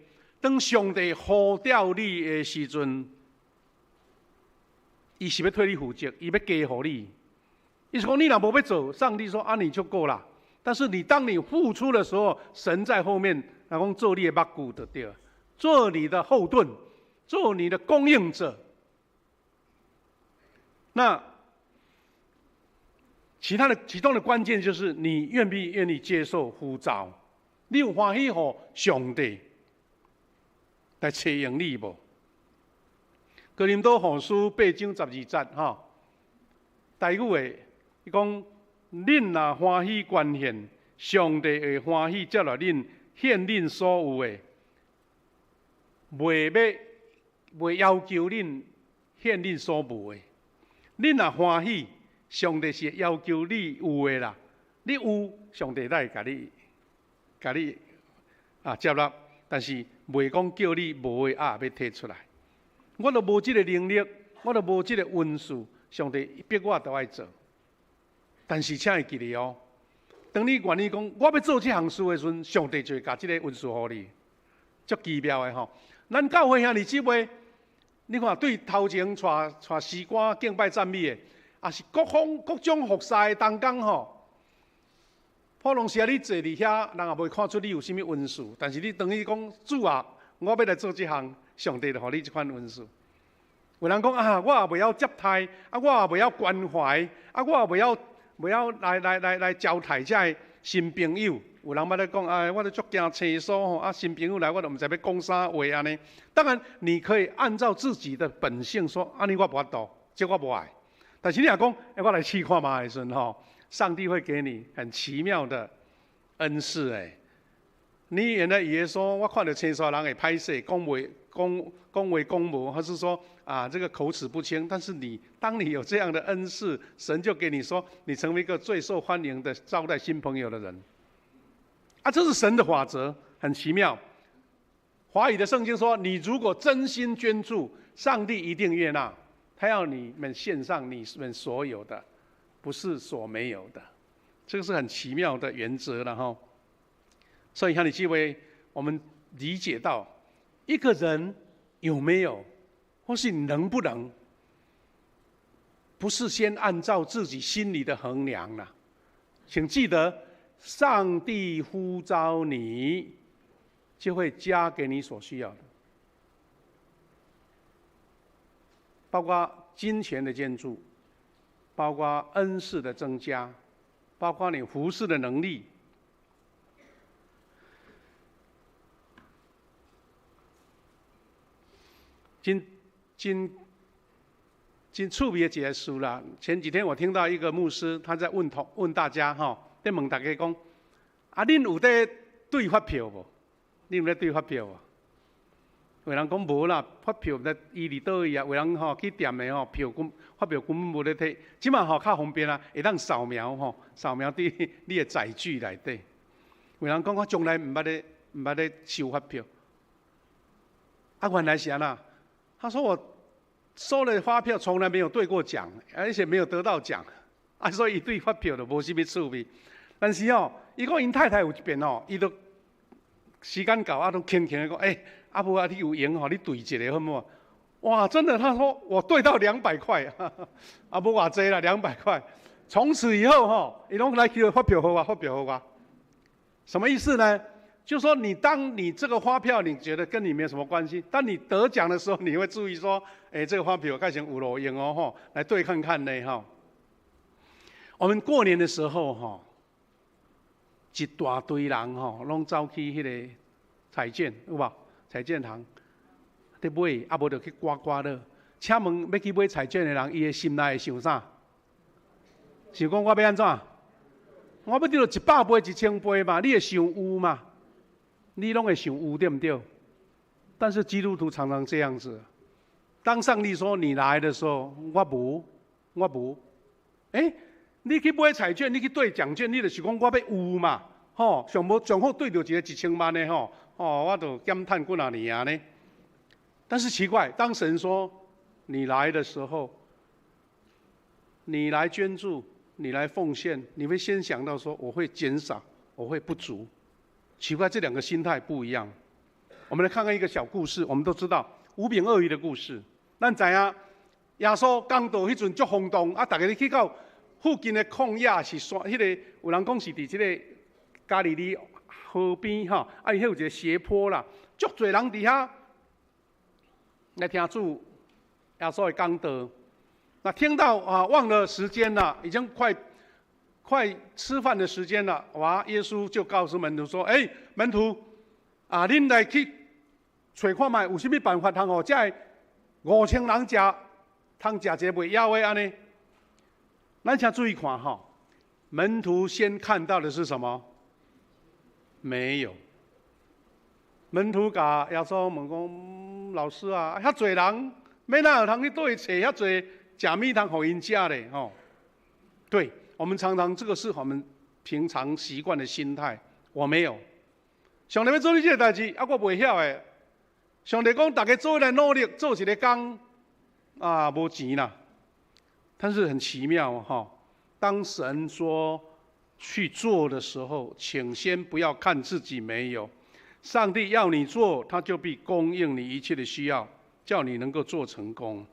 當上帝呼召你的時陣，伊是欲替你負責，伊欲加予你。意思講，你若無欲做，上帝說啊，你就夠了。但是你當你付出的時候，神在後面，來講做你的目睭就對，做你的後盾，做你的供應者。那其他的其中的關鍵就是你願不願意接受呼召，你有歡喜予上帝來採用你無？哥林多後書八章十二節，吼，台語話，伊講：恁若歡喜捐獻，上帝會歡喜接納恁獻恁所有的，袂欲袂要求恁獻恁所無的。恁若歡喜，上帝是會要求你有的啦。你有，上帝才會共你、共你啊接納，但是袂講叫你無的啊欲提出來。我都無這个能力，我都無這个恩賜，上帝逼我都愛做。但是請會記得哦，當你願意講我欲做這項事的時陣，上帝就會共這個恩賜予你，足奇妙的吼。咱教會兄弟姊妹，你看對頭前帶帶詩歌敬拜讚美的，也是各方各種服侍的同工吼。普通時啊，你坐佇遐，人也袂看出你有啥物恩賜。但是你當你講主啊，我欲來做這項，上帝就予你這款恩賜。有人講啊，我也袂曉接待，啊，我也袂曉關懷，啊，我也袂曉袂曉來來來來招待這个新朋友。有人捌咧講啊，我都足驚生疏吼，啊，新朋友來我都毋知欲講啥話按呢。當然，你可以按照自己的本性說，按呢我無法度，這我無愛。但是你若講，欸，我來試看覓的時陣吼，上帝會給你很奇妙的恩賜欸。你原來以為說我看著生疏人會歹勢，講話講講話講無，還是說啊這個口齒不清？但是你當你有這樣的恩賜，神就給你說，你成為一個最受歡迎的招待新朋友的人。啊，這是神的法則，很奇妙。華語的聖經說，你如果真心捐助，上帝一定悅納。他要你們獻上你們所有的，不是所沒有的。這個是很奇妙的原則了哈。所以，兄弟姊妹，我們理解到一個人有沒有，或是你能不能，不是先按照自己心裡的衡量了。請記得，上帝呼召你，就會加給你所需要的，包括金錢的捐助，包括恩賜的增加，包括你服侍的能力。真真真趣味的一个事啦。前幾天我聽到一個牧師，他在問同問大家吼，咧問大家講：啊，恁有咧對發票無？恁有咧對發票無？有人講無啦，發票毋知伊佇佗位啊。有人吼去店的吼票根發票根本無咧提。這馬吼較方便啊，會當掃描吼，掃描佇你的載具內底。有人講我從來毋捌咧毋捌咧收發票。啊，原來是按怎？他說我收了發票，從來沒有兌過獎，而且沒有得到獎，啊，所以伊對發票就無啥物趣味。但是哦，伊講𪜶太太有一遍哦，伊都時間到啊，攏輕輕的講，欸，啊無啊，你有閒吼，你兌一个好無？哇，真的，他說我兌到兩百塊，啊，無偌濟啦，兩百塊。從此以後吼，伊攏來叫發票予我，發票予我。什麼意思呢？就說你當你這個發票，你覺得跟你沒有什麼關係，當你得獎的時候，你會注意說，哎，這個發票蓋成有路用哦，吼，來對看看呢，哈。我們過年的時候，哈，一大堆人吼，攏走去彼个彩券，有無？彩券行，佇買，啊無就去刮刮樂。請問欲去買彩券的人，伊的心內會想啥？想講我欲按怎？我欲得著100倍、1000倍嘛？你會想有嘛？你攏會想有對毋對？但是基督徒常常這樣子。當上帝說你來的時候，我無，我無。欸，你去買彩券，你去兌獎券，你就是講我欲有嘛？吼，上無上好兌著一个1000萬的吼，哦，我就減趁幾若年啊呢。但是奇怪，當神說你來的時候，你來捐助，你來奉獻，你會先想到說我會減少，我會不足。奇怪，這兩個心態不一樣。我們來看看一個小故事，我們都知道五餅二魚的故事。咱知影耶穌講道彼陣足轟動，啊，逐家去到附近的曠野是山，彼个有人講是佇這个加利利河邊吼，啊，伊彼有一個斜坡啦，足濟人佇遐來聽主耶穌的講道。那聽到啊，忘了時間了，已經快快吃飯的時間了。哇！耶穌就告訴門徒說：“欸，門徒啊，恁來去揣看覓，有啥物辦法通予這5000人食，通食一个袂枵的按呢？”咱請注意看哈，門徒先看到的是什麼？沒有。門徒共耶穌問講：“老師啊，遐濟人，欲哪有通去佗位揣遐濟食物通予𪜶食咧？”吼，對，我們常常這個是我們平常習慣的心態。我沒有。上帝欲做你這个代誌，啊，我袂曉的。上帝講，逐家做伙來努力做一个工，啊，無錢啦。但是很奇妙哈，當神說去做的時候，請先不要看自己沒有。上帝要你做，他就必供應你一切的需要，叫你能夠做成功。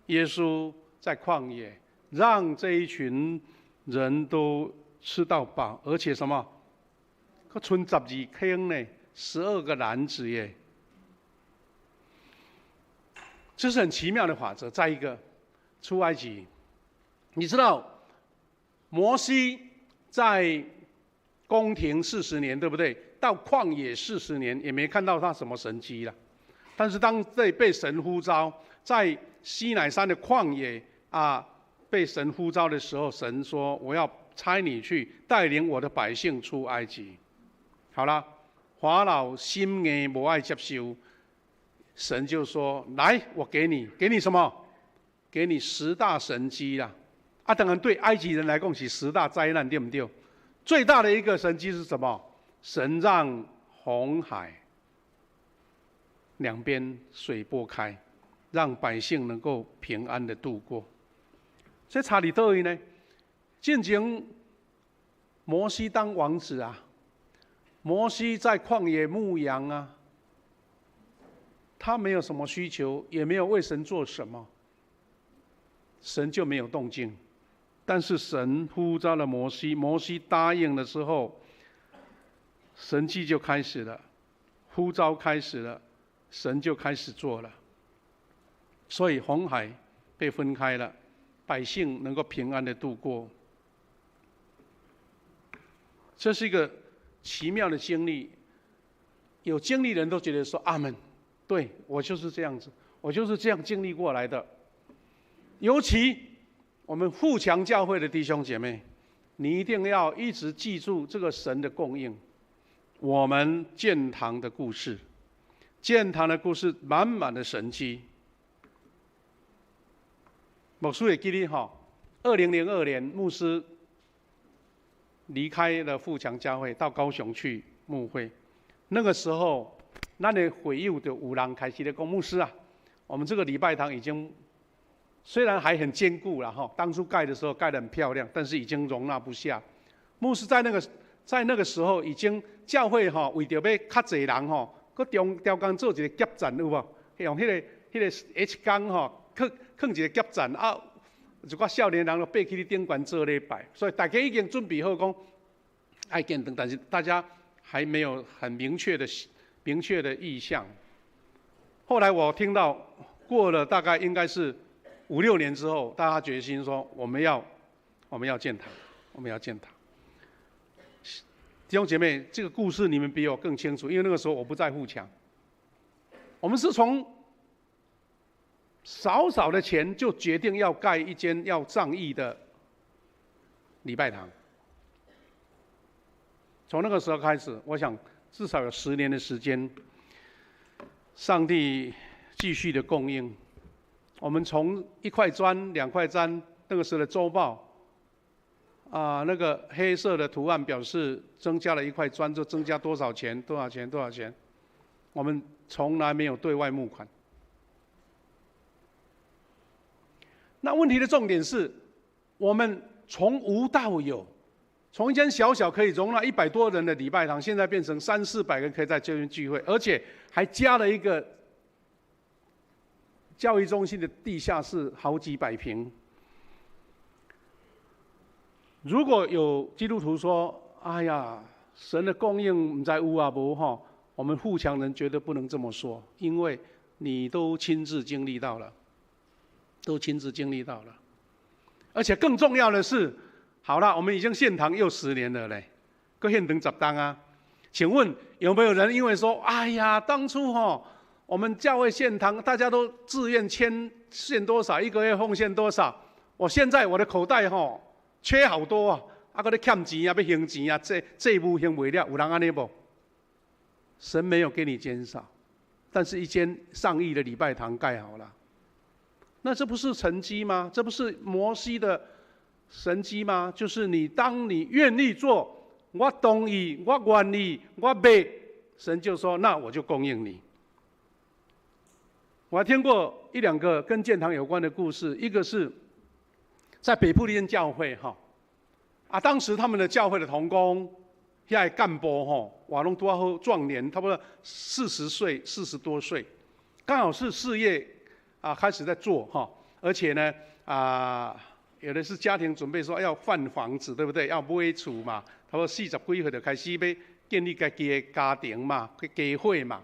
耶穌在曠野，讓這一群人都吃到飽，而且什麼？閣賰12坑呢，12個籃子耶。這是很奇妙的法則。再一個，出埃及，你知道摩西在宮廷四十年，對不對？到曠野四十年，也沒看到他什麼神蹟了。但是當這被神呼召，在西乃山的曠野啊，被神呼召的時候，神說：“我要差你去帶領我的百姓出埃及。”好了，法老心硬無愛接受，神就說：“來，我給你，給你什麼？給你十大神蹟啦！啊，當然對埃及人來講是十大災難，對不對？最大的一個神蹟是什麼？神讓紅海兩邊水撥開，讓百姓能夠平安的度過。這差佇佗位呢？進前摩西當王子啊，摩西在曠野牧羊啊，他沒有什麼需求，也沒有為神做什麼，神就沒有動靜。但是神呼召了摩西，摩西答應了之後，神蹟就開始了，呼召開始了，神就開始做了。所以紅海被分開了，百姓能夠平安的度過。這是一個奇妙的經歷，有經歷的人都覺得說阿門，對，我就是這樣子，我就是這樣經歷過來的。尤其我們富強教會的弟兄姐妹，你一定要一直記住這個神的供應。我們建堂的故事，建堂的故事滿滿的神蹟。牧師會記得哈，2002年牧師離開了富強教會，到高雄去牧會。那個時候，咱的會友就有人開始咧講，牧師啊，我們這個禮拜堂已經雖然還很堅固了哈，當初蓋的時候蓋得很漂亮，但是已經容納不下。牧師在那個時候已經教會哈，為著欲較濟人吼，閣中調工做一個夾層有無？用彼个 H 鋼吼，囥囥一個夾層啊，一寡少年人就爬去咧頂懸做禮拜，所以大家已經準備好講愛建堂，但是大家還还没有很明确的意向。后来我听到过了大概应该是五六年之后，大家决心说我们要建堂，我们要建堂。弟兄姐妹，这个故事你们比我更清楚，因为那个时候我不在富强。我们是从少少的钱就决定要盖一间要上亿的礼拜堂。从那个时候开始，我想至少有10年的时间，上帝继续的供应。我们从一块砖、两块砖，那个时候的周报，啊，那个黑色的图案表示增加了一块砖，就增加多少钱？多少钱？多少钱？我们从来没有对外募款。那问题的重点是，我们从无到有，从一间小小可以容纳100多人的礼拜堂，现在变成三四百个人可以在这边聚会，而且还加了一个教育中心的地下室，好几百坪。如果有基督徒说：“哎呀，神的供应毋知有啊无吼？”我们富强人绝对不能这么说，因为你都亲自经历到了，都亲自经历到了。而且更重要的是，好了，我们已经献堂又十年了嘞，阁献堂10冬啊。请问有没有人因为说：“哎呀，当初吼我们教会献堂，大家都自愿签献多少，一个月奉献多少，我现在我的口袋吼缺好多啊，啊，阁咧欠钱啊，欲还钱啊，债债务还袂了，有人按呢无？”神没有给你减少，但是一间上亿的礼拜堂盖好了，那这不是神迹吗？这不是摩西的神迹吗？就是你当你愿意做，我同意，我愿意，我欲，神就说那我就供应你。我还听过一两个跟建堂有关的故事，一个是在北部的一间教会哈，啊，当时他们的教会的同工，遐个干部吼，哇，拢拄好壮年，差不多40岁、40多岁，刚好是事业啊开始在做哈，而且呢啊，有的是家庭准备说要换房子，对不对？要买厝嘛，差不多40几岁就开始欲建立家己的家庭嘛，家伙嘛。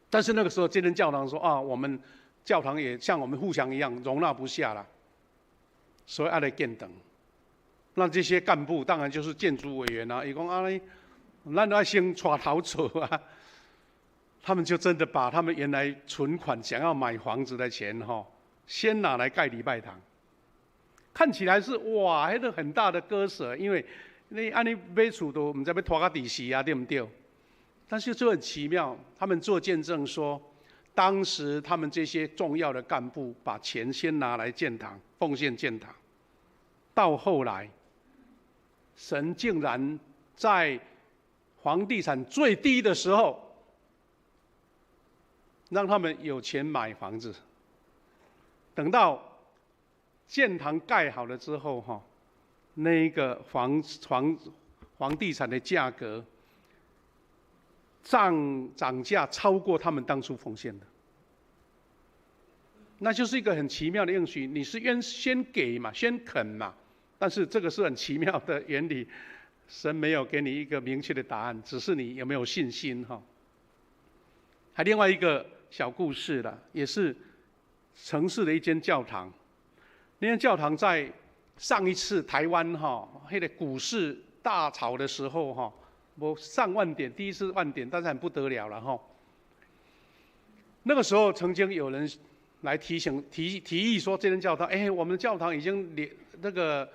但是那个时候，这间教堂说啊，我们教堂也像我们富强一样容纳不下了，所以爱来建堂。那这些干部当然就是建筑委员啊，伊讲啊，咱爱先带头做啊。他们就真的把他们原来存款想要买房子的钱哈，先拿来盖礼拜堂。看起来是哇，彼个很大的割舍，因为你按呢买厝都毋知欲拖到佇时啊，对毋对？但是就很奇妙，他们做见证说，当时他们这些重要的干部把钱先拿来建堂，奉献建堂，到后来，神竟然在房地产最低的时候，让他们有钱买房子。等到建堂盖好了之后，哈，那个房地产的价格涨价超过他们当初奉献的，那就是一个很奇妙的应许。你是愿先给嘛，先肯嘛，但是这个是很奇妙的原理，神没有给你一个明确的答案，只是你有没有信心哈。还另外一个小故事了，也是城市的一间教堂，那间教堂在上一次台湾哈彼个股市大潮的时候哈，无上万点，第一次万点，但是很不得了了哈。那个时候曾经有人来提醒提提议说，这间教堂，哎，我们的教堂已经连那个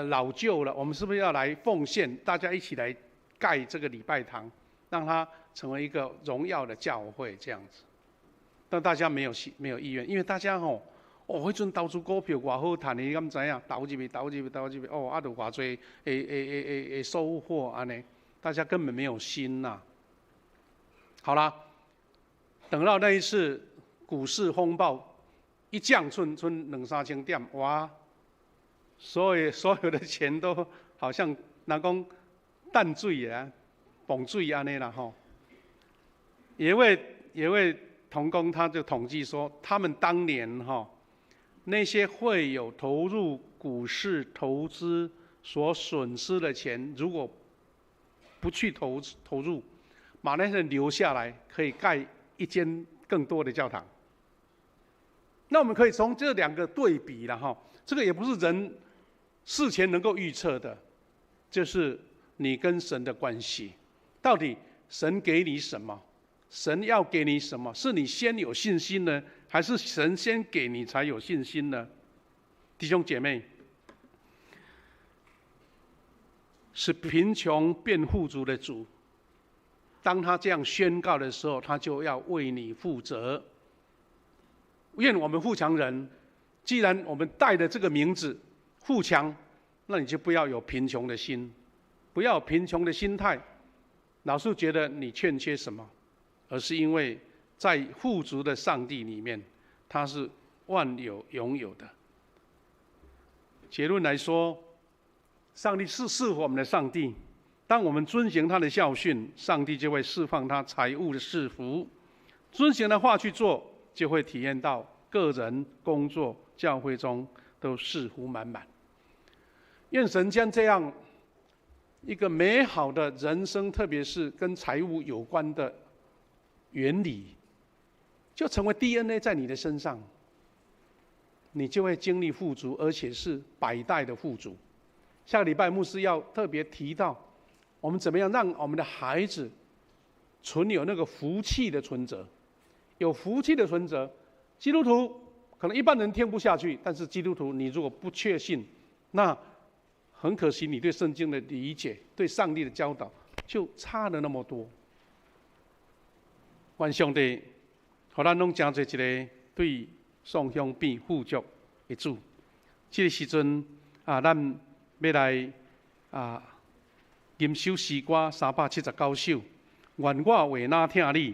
老旧了，我们是不是要来奉献，大家一起来盖这个礼拜堂，让它成为一个荣耀的教会这样子？但大家没有意愿，因为大家吼，哦，彼阵投资股票偌好趁的，你敢知影？投入去，投入去，投入去，哦，啊，就偌济的收获按呢，大家根本没有心呐。好啦，等到那一次股市风暴一降，賰两三千点，哇！所有的钱都好像人讲淡水啊，磅水按呢啦吼。有一位同工他就统计说，他们当年哈那些会友投入股市投资所损失的钱，如果不去投入，马来西亚人留下来可以盖一间更多的教堂。那我们可以从这两个对比了哈，这个也不是人事前能够预测的，就是你跟神的关系，到底神给你什么？神要给你什么？是你先有信心呢，还是神先给你才有信心呢？弟兄姐妹，使贫穷变富足的主，当他这样宣告的时候，他就要为你负责。愿我们富强人，既然我们带着这个名字富强，那你就不要有贫穷的心，不要有贫穷的心态，老是觉得你欠缺什么，而是因为在富足的上帝里面，他是万有拥有的。结论来说，上帝是赐福我们的上帝。当我们遵行他的教训，上帝就会释放他财物的赐福。遵行的话去做，就会体验到个人、工作、教会中都赐福满满。愿神将这样一个美好的人生，特别是跟财务有关的原理，就成为 DNA 在你的身上，你就会经历富足，而且是百代的富足。下个礼拜牧师要特别提到，我们怎么样让我们的孩子存有那个福气的存折，有福气的存折。基督徒可能一般人听不下去，但是基督徒你如果不确信，那很可惜，你对圣经的理解、对上帝的教导就差了那么多。愿上帝，予咱拢成做一个对丧乡变富足的主。这个时阵啊，咱欲来啊，吟首诗歌379首，愿我话若疼你。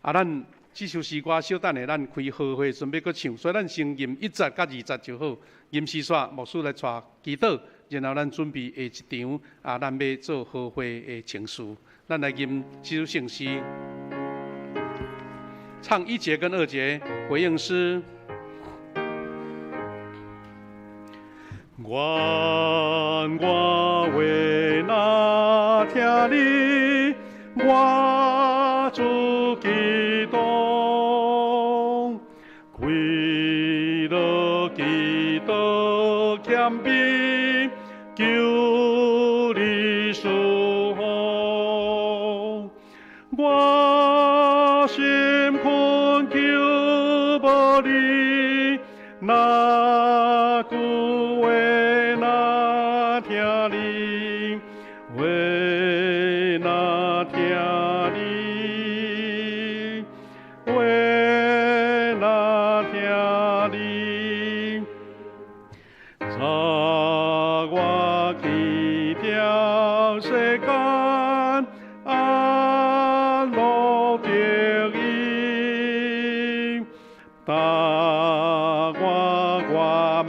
啊，咱这首诗歌小等下咱开和会准备阁唱，所以咱先吟一节佮二节就好。吟诗煞牧师来带祈祷，然后咱准备下一场啊，咱欲做和会的程序。咱来吟这首圣诗，唱一节跟二节回应诗。愿我话若疼你，我主基督，快乐基督谦卑，求你赐福。我心恳求无你，哪句话若疼你，话若疼你，话若疼你。昨我去飘世间，安乐得意，但我愿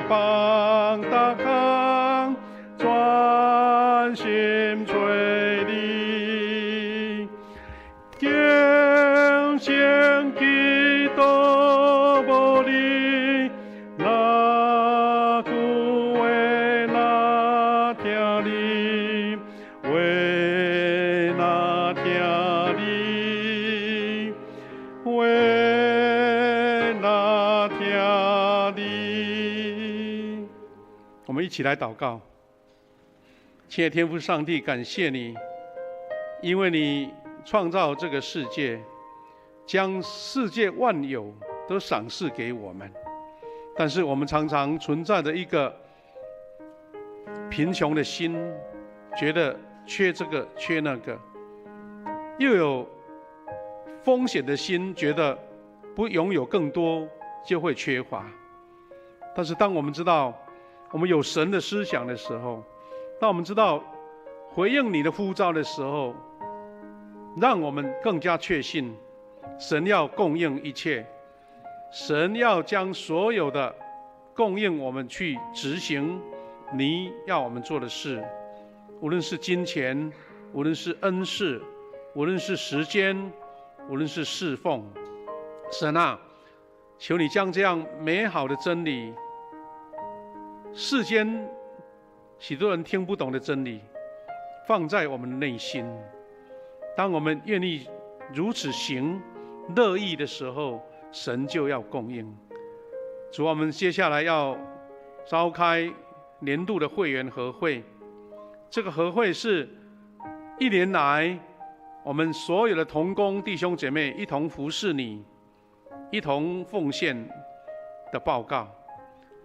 放逐项，专心揣你，敬虔基督无你，哪句话若疼你，话若疼你，话若疼你。我们一起来祷告。亲爱的天父上帝，感谢你，因为你创造这个世界，将世界万有都赏赐给我们。但是我们常常存在着一个贫穷的心，觉得缺这个缺那个，又有风险的心，觉得不拥有更多就会缺乏。但是当我们知道我们有神的思想的时候，当我们知道回应你的呼召的时候，让我们更加确信神要供应一切，神要将所有的供应我们去执行你要我们做的事，无论是金钱，无论是恩赐，无论是时间，无论是侍奉。神啊，求你将这样美好的真理，世间许多人听不懂的真理，放在我們內心。當我們願意如此行樂意的時候，神就要供應。主，我們接下來要召開年度的會員合會，這個合會是一年來我們所有的同工弟兄姐妹一同服侍你，一同奉獻的報告。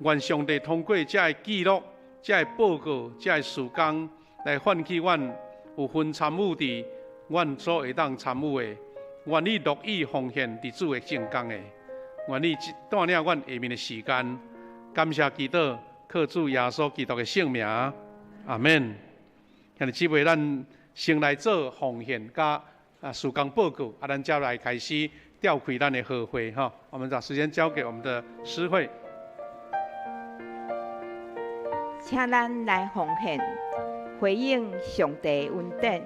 願上帝通過這个記錄、這个報告、這个事工，來喚起阮有份參與佇阮所會當參與的，願意樂意奉獻佇主的聖工的，願意帶領阮下面的時間，感謝祈禱，靠主耶穌基督的聖名，阿們。兄弟姊妹，咱先來做奉獻佮事工報告，咱才來開始召開咱的合會哈。我們把時間交給我們的詩會。請咱來奉獻，回應上帝恩典。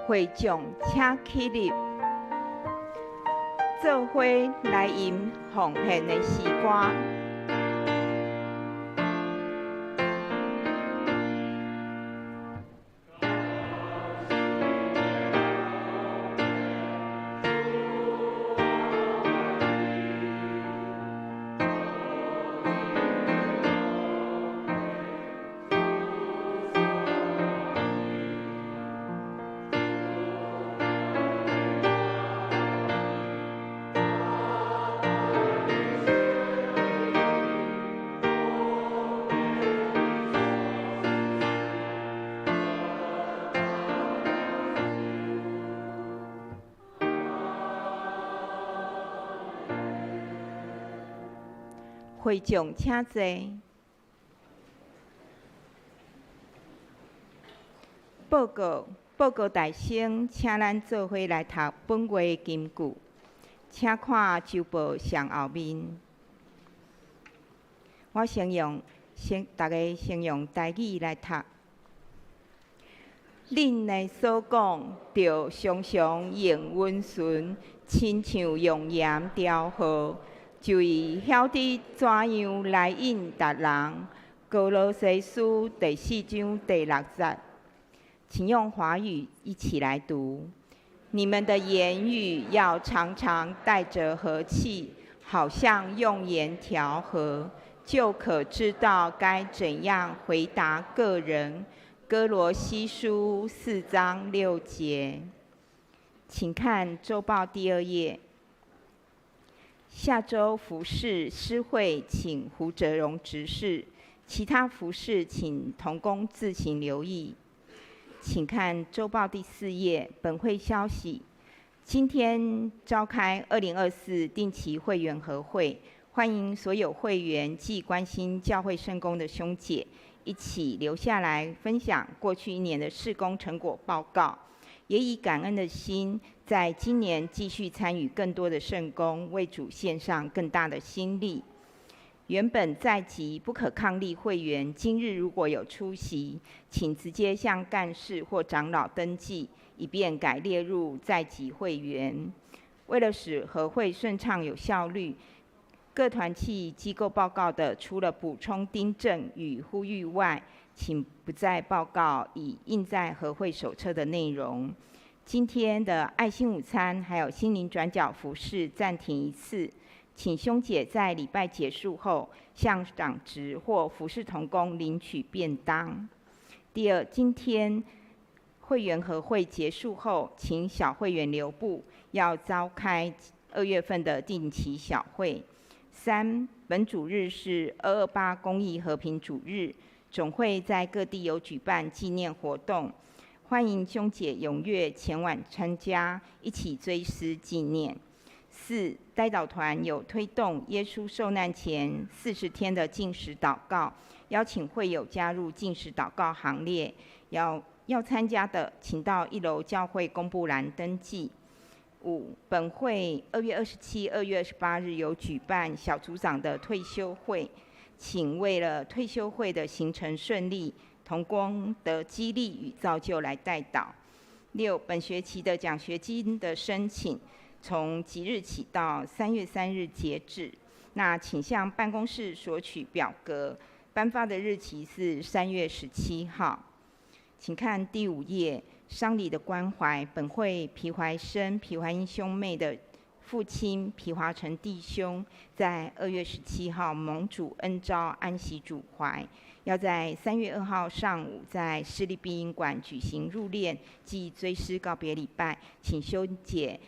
會眾請起立，做伙來吟奉獻的詩歌。會眾請坐。報告大聲，請咱做伙來讀本月的金句，請看週報上後面。我先用先，大家先用台語來讀。恁的所講，著常常用溫順，親像用鹽調和。就是曉得怎樣來應答人。歌羅西書第四章第六節，請用華語一起來讀。你們的言語要常常帶著和氣，好像用鹽調和，就可知道該怎樣回答各人。歌羅西書4章6節。請看週報第二頁。下週服事詩會請胡哲榮執事，其他服事請同工自行留意。請看週報第四頁，本會消息：今天召開2024定期會員合會，歡迎所有會員及關心教會聖工的兄姐一起留下來分享過去一年的事工成果報告，也以感恩的心在今年继续参与更多的圣工，为主献上更大的心力。原本在籍不可抗力会员，今日如果有出席，请直接向干事或长老登记，以便改列入在籍会员。为了使合会顺畅有效率，各团契机构报告的，除了补充订正与呼吁外，请不再报告已印在合会手册的内容。今天的爱心午餐还有心灵转角服事暂停一次，请兄姐在礼拜结束后向长执或服事同工领取便当。第二，今天会员合会结束后，请小会员留步，要召开2月份的定期小会。三，本主日是228公益和平主日，总会在各地有举办纪念活动。欢迎兄姐踊跃前往参加，一起追思纪念。四，代祷团有推动耶稣受难前40天的禁食祷告，邀请会友加入禁食祷告行列。要参加的，请到一楼教会公布栏登记。五，本会2月27、2月28日有举办小组长的退修会，请为了退修会的行程顺利，同工得激励与造就来代祷。六，本学期的奖学金的申请，从即日起到3月3日截止。那请向办公室索取表格，颁发的日期是3月17号。请看第五页，丧礼的关怀。本会皮怀生、皮怀英兄妹的父亲皮华成弟兄，在2月17号蒙主恩召安息主怀。要在3月2号上午在市立殡仪馆举行入殓及追思告别礼拜，请兄姐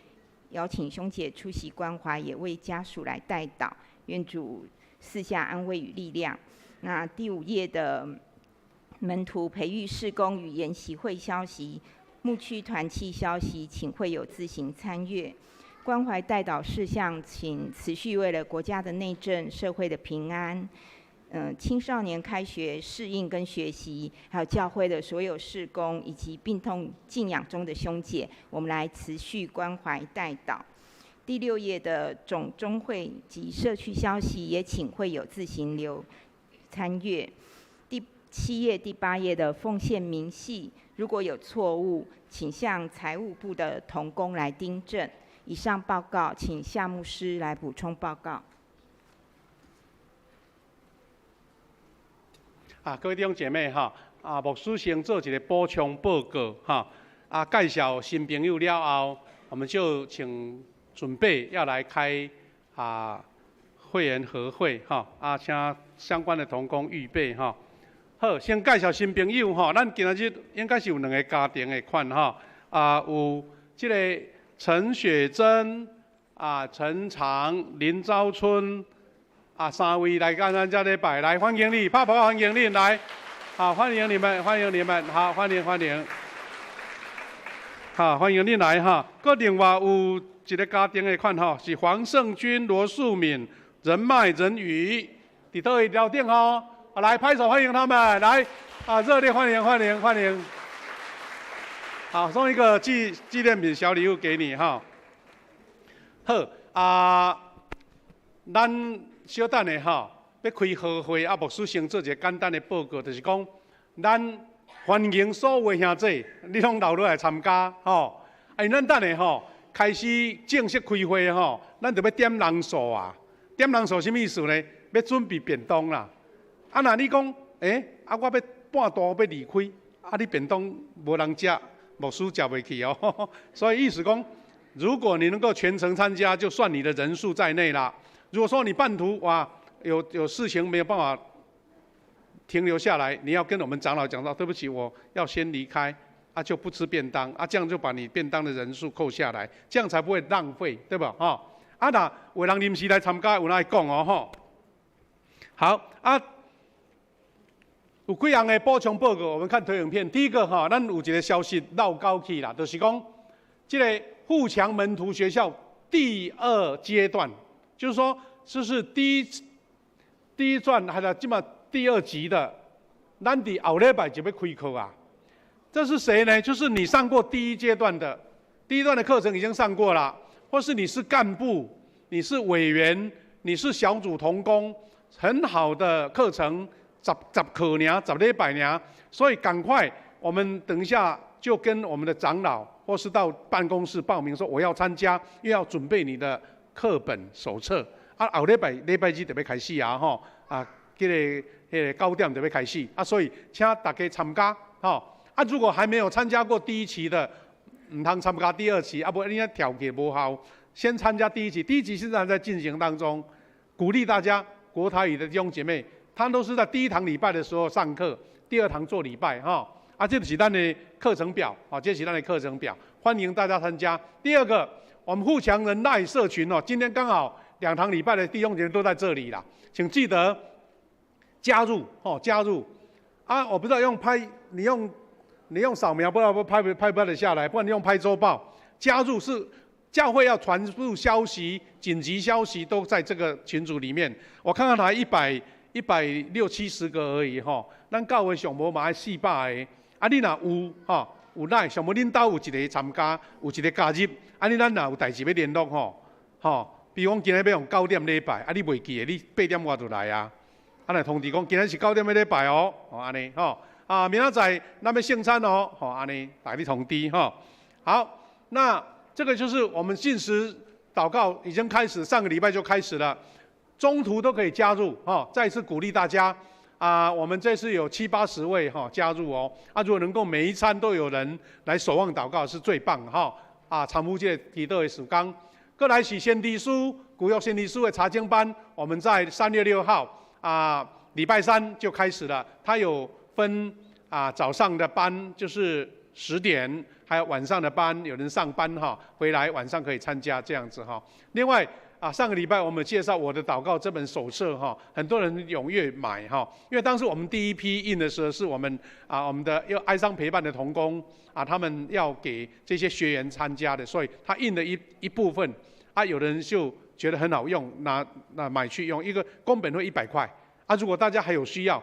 邀请兄姐出席关怀，也为家属来代祷，愿主赐下安慰与力量。那第五页的门徒培育事工与研习会消息、牧区团契消息，请会友自行参阅。关怀代祷事项，请持续为了国家的内政、社会的平安，青少年开学适应跟学习，还有教会的所有事工，以及病痛静养中的兄姐，我们来持续关怀代祷。第六页的总中会及社区消息，也请会友自行留参阅。第七页、第八页的奉献明细，如果有错误，请向财务部的同工来订正。以上报告，请夏牧师来补充报告。啊，各位弟兄姐妹哈，啊，牧师先做一个补充报告哈，啊，介绍新朋友了后，我们就请准备要来开会员合会哈，啊，请相关的同工预备哈。好，先介绍新朋友哈，咱今仔日应该是有两个家庭的款哈，啊，有这个陈雪珍、啊，陈长、林昭春。啊，三位来咱遮礼拜来欢迎你，拍拍欢迎你来，好，欢迎你们，欢迎你们，好，欢迎欢迎，好，欢迎你来哈。阁另外有一个家庭的款吼，是黄胜军、罗素敏、仁麦、仁宇，伫佗位楼顶吼，来拍手欢迎他们，来，啊，热烈欢迎欢迎欢迎，好，送一个纪念品小礼物给你哈。好，啊，咱小等下吼，欲开合会啊，牧师先做一个简单的报告，就是讲，咱欢迎所有的兄弟，你拢留落来参加吼。啊，因咱等下吼，开始正式开会吼，咱就欲点人数啊。点人数啥物意思呢？欲准备便当啦。啊，若你讲，啊，我欲半途欲离开，啊，你便当无人食，牧师食袂去哦。所以意思讲，如果你能够全程参加，就算你的人数在内啦。如果说你半途哇有事情没有办法停留下来，你要跟我们长老讲到，对不起，我要先离开，啊就不吃便当，啊这样就把你便当的人数扣下来，这样才不会浪费，对吧？哈，啊若有人临时来参加，有人会讲哦吼。好啊，有几项的补充报告，我们看投影片。第一个哈，咱有一个消息漏交去啦，就是讲这个富强门徒学校第二阶段。就是说，这是第一段，还是这么第二级的，咱伫后礼拜就欲开课啊。这是谁呢？就是你上过第一阶段的，第一段的课程已经上过了，或是你是干部，你是委员，你是小组同工，很好的课程，10课尔，10礼拜尔，所以赶快，我们等一下就跟我们的长老，或是到办公室报名说我要参加，又要准备你的课本手册。啊，後禮拜禮拜日就欲開始啊，吼啊，這個9點就欲開始啊，所以請大家參加，吼啊，如果還沒有參加過第一期的，毋通參加第二期，啊，無你跳去無效。先參加第一期，第一期現在還在進行當中，鼓勵大家國台語的弟兄姐妹，他都是在第一堂禮拜的時候上課，第二堂做禮拜，哈。啊，這是咱的課程表，啊，這是咱的課程表，歡迎大家參加。第二個，我們富強人賴社群哦，今天剛好兩堂禮拜的弟兄姐妹都在這裡啦，請記得加入哦，加入。啊，我不知道用拍，你用掃描，不知道不拍不拍不拍得下來，不然你用拍週報。加入是教會要傳輸消息、緊急消息都在這個群組裡面。我看看才一百六七十個而已吼，咱教會上無嘛愛400個。啊，你若有吼有來，上無恁兜有一個參加，有一個加入，按呢咱若有代誌欲聯絡吼，吼，比如講今日欲用九點禮拜，啊你袂記得，你8點外就來啊，啊來通知講今日是九點欲禮拜哦，吼按呢吼，啊明仔載咱欲聖餐哦，吼按呢來你通知吼。好，那這個就是我們禁食禱告已經開始，上個禮拜就開始了，中途都可以加入哈，再次鼓勵大家。啊，我們這次有七八十位哈加入哦，啊，如果能夠每一餐都有人來守望禱告，是最棒哈。啊，參與這個祈禱的時間，過來是先知書，舊約先知書的查經班，我們在3月6號啊，禮拜三就開始了。它有分啊早上的班就是10點，還有晚上的班，有人上班哈，回來晚上可以參加這樣子哈。另外，啊，上個禮拜我們介紹我的禱告這本手冊哈，很多人踴躍買哈，因為當時我們第一批印的時候，是我們啊我們的要哀傷陪伴的同工啊，他們要給這些學員參加的，所以他印了一部分，啊，有的人就覺得很好用，拿那買去用，一個工本費100塊，啊，如果大家還有需要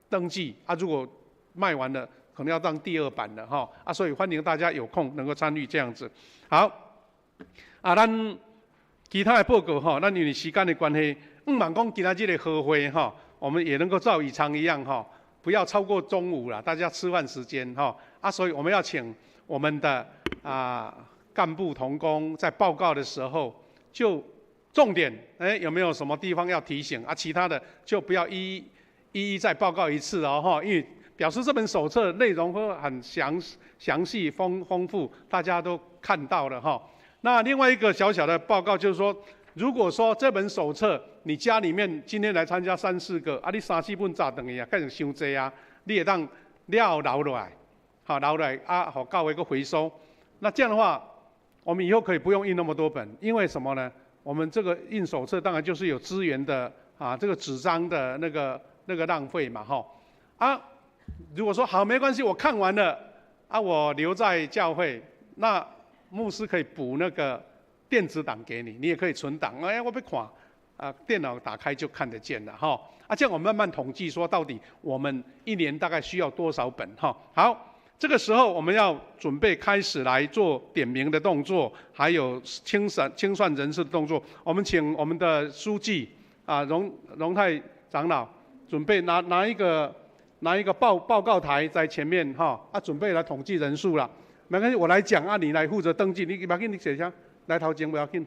登記，啊，如果賣完了，可能要當第二版了哈，啊，所以歡迎大家有空能夠參與這樣子，好，啊，咱其他的報告吼，咱因為時間的關係，毋茫講今仔日的和會吼，我們也能夠照以常一樣吼，不要超過中午啦，大家吃飯時間吼，啊，所以我們要請我們的啊幹部同工在報告的時候，就重點，哎，有沒有什麼地方要提醒啊？其他的就不要一一一一再報告一次哦，哈，因為表示這本手冊內容會很詳細豐富，大家都看到了哈。那另外一個小小的報告就是說，如果說這本手冊你家裡面今天來參加三四個，啊，你三四本紮轉去啊，變成傷濟啊，你會當了留落來，好留落來啊，予教會閣回收。那這樣的話，我們以後可以不用印那麼多本，因為什麼呢？我們這個印手冊當然就是有資源的啊，這個紙張的那個浪費嘛，哈。啊，如果說好沒關係，我看完了，啊，我留在教會，那牧師可以補那個電子檔給你，你也可以存檔。哎，我欲看，啊，電腦打開就看得見了，哈。啊，這樣我們慢慢統計，說到底我們一年大概需要多少本，哈。好，這個時候我們要準備開始來做點名的動作，還有清算清算人數的動作。我們請我們的書記啊，榮泰長老準備拿一個報告台在前面哈，啊，準備來統計人數了。沒關係，我來講啊，你來負責登記。你不要緊，你寫一下，來頭前不要緊，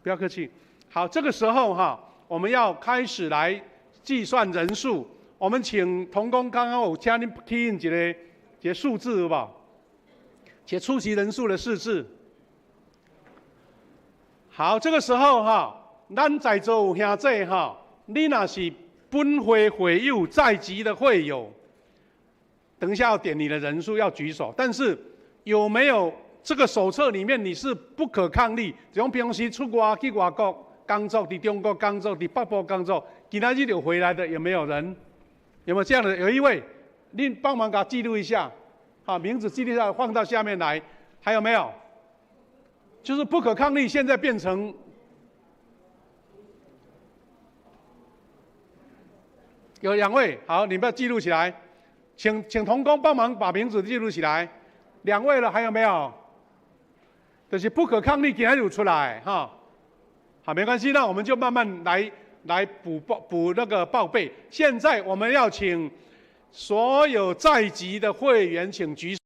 不要客氣。好，這個時候哈，我們要開始來計算人數。我們請同工剛剛有請恁去印一個數字，有無？寫出席人數的數字。好，這個時候哈，咱在座有兄弟哈，你若是本會會友在籍的會友，等一下要點你的人數要舉手，但是有沒有這個手冊裡面你是不可抗力？像平時出外去外國工作，佇中國工作，佇北部工作，今仔日就回來的有沒有人？有沒有這樣的？有一位，您幫忙給他記錄一下，好，名字記錄一下，放到下面來。還有沒有？就是不可抗力，現在變成有兩位，好，你們要記錄起來，請同工幫忙把名字記錄起來。兩位了，還有沒有？就是不可抗力，今仔日出來哈。好，沒關係，那我們就慢慢來來補報補那個報備。現在我們要請所有在籍的會員，請舉。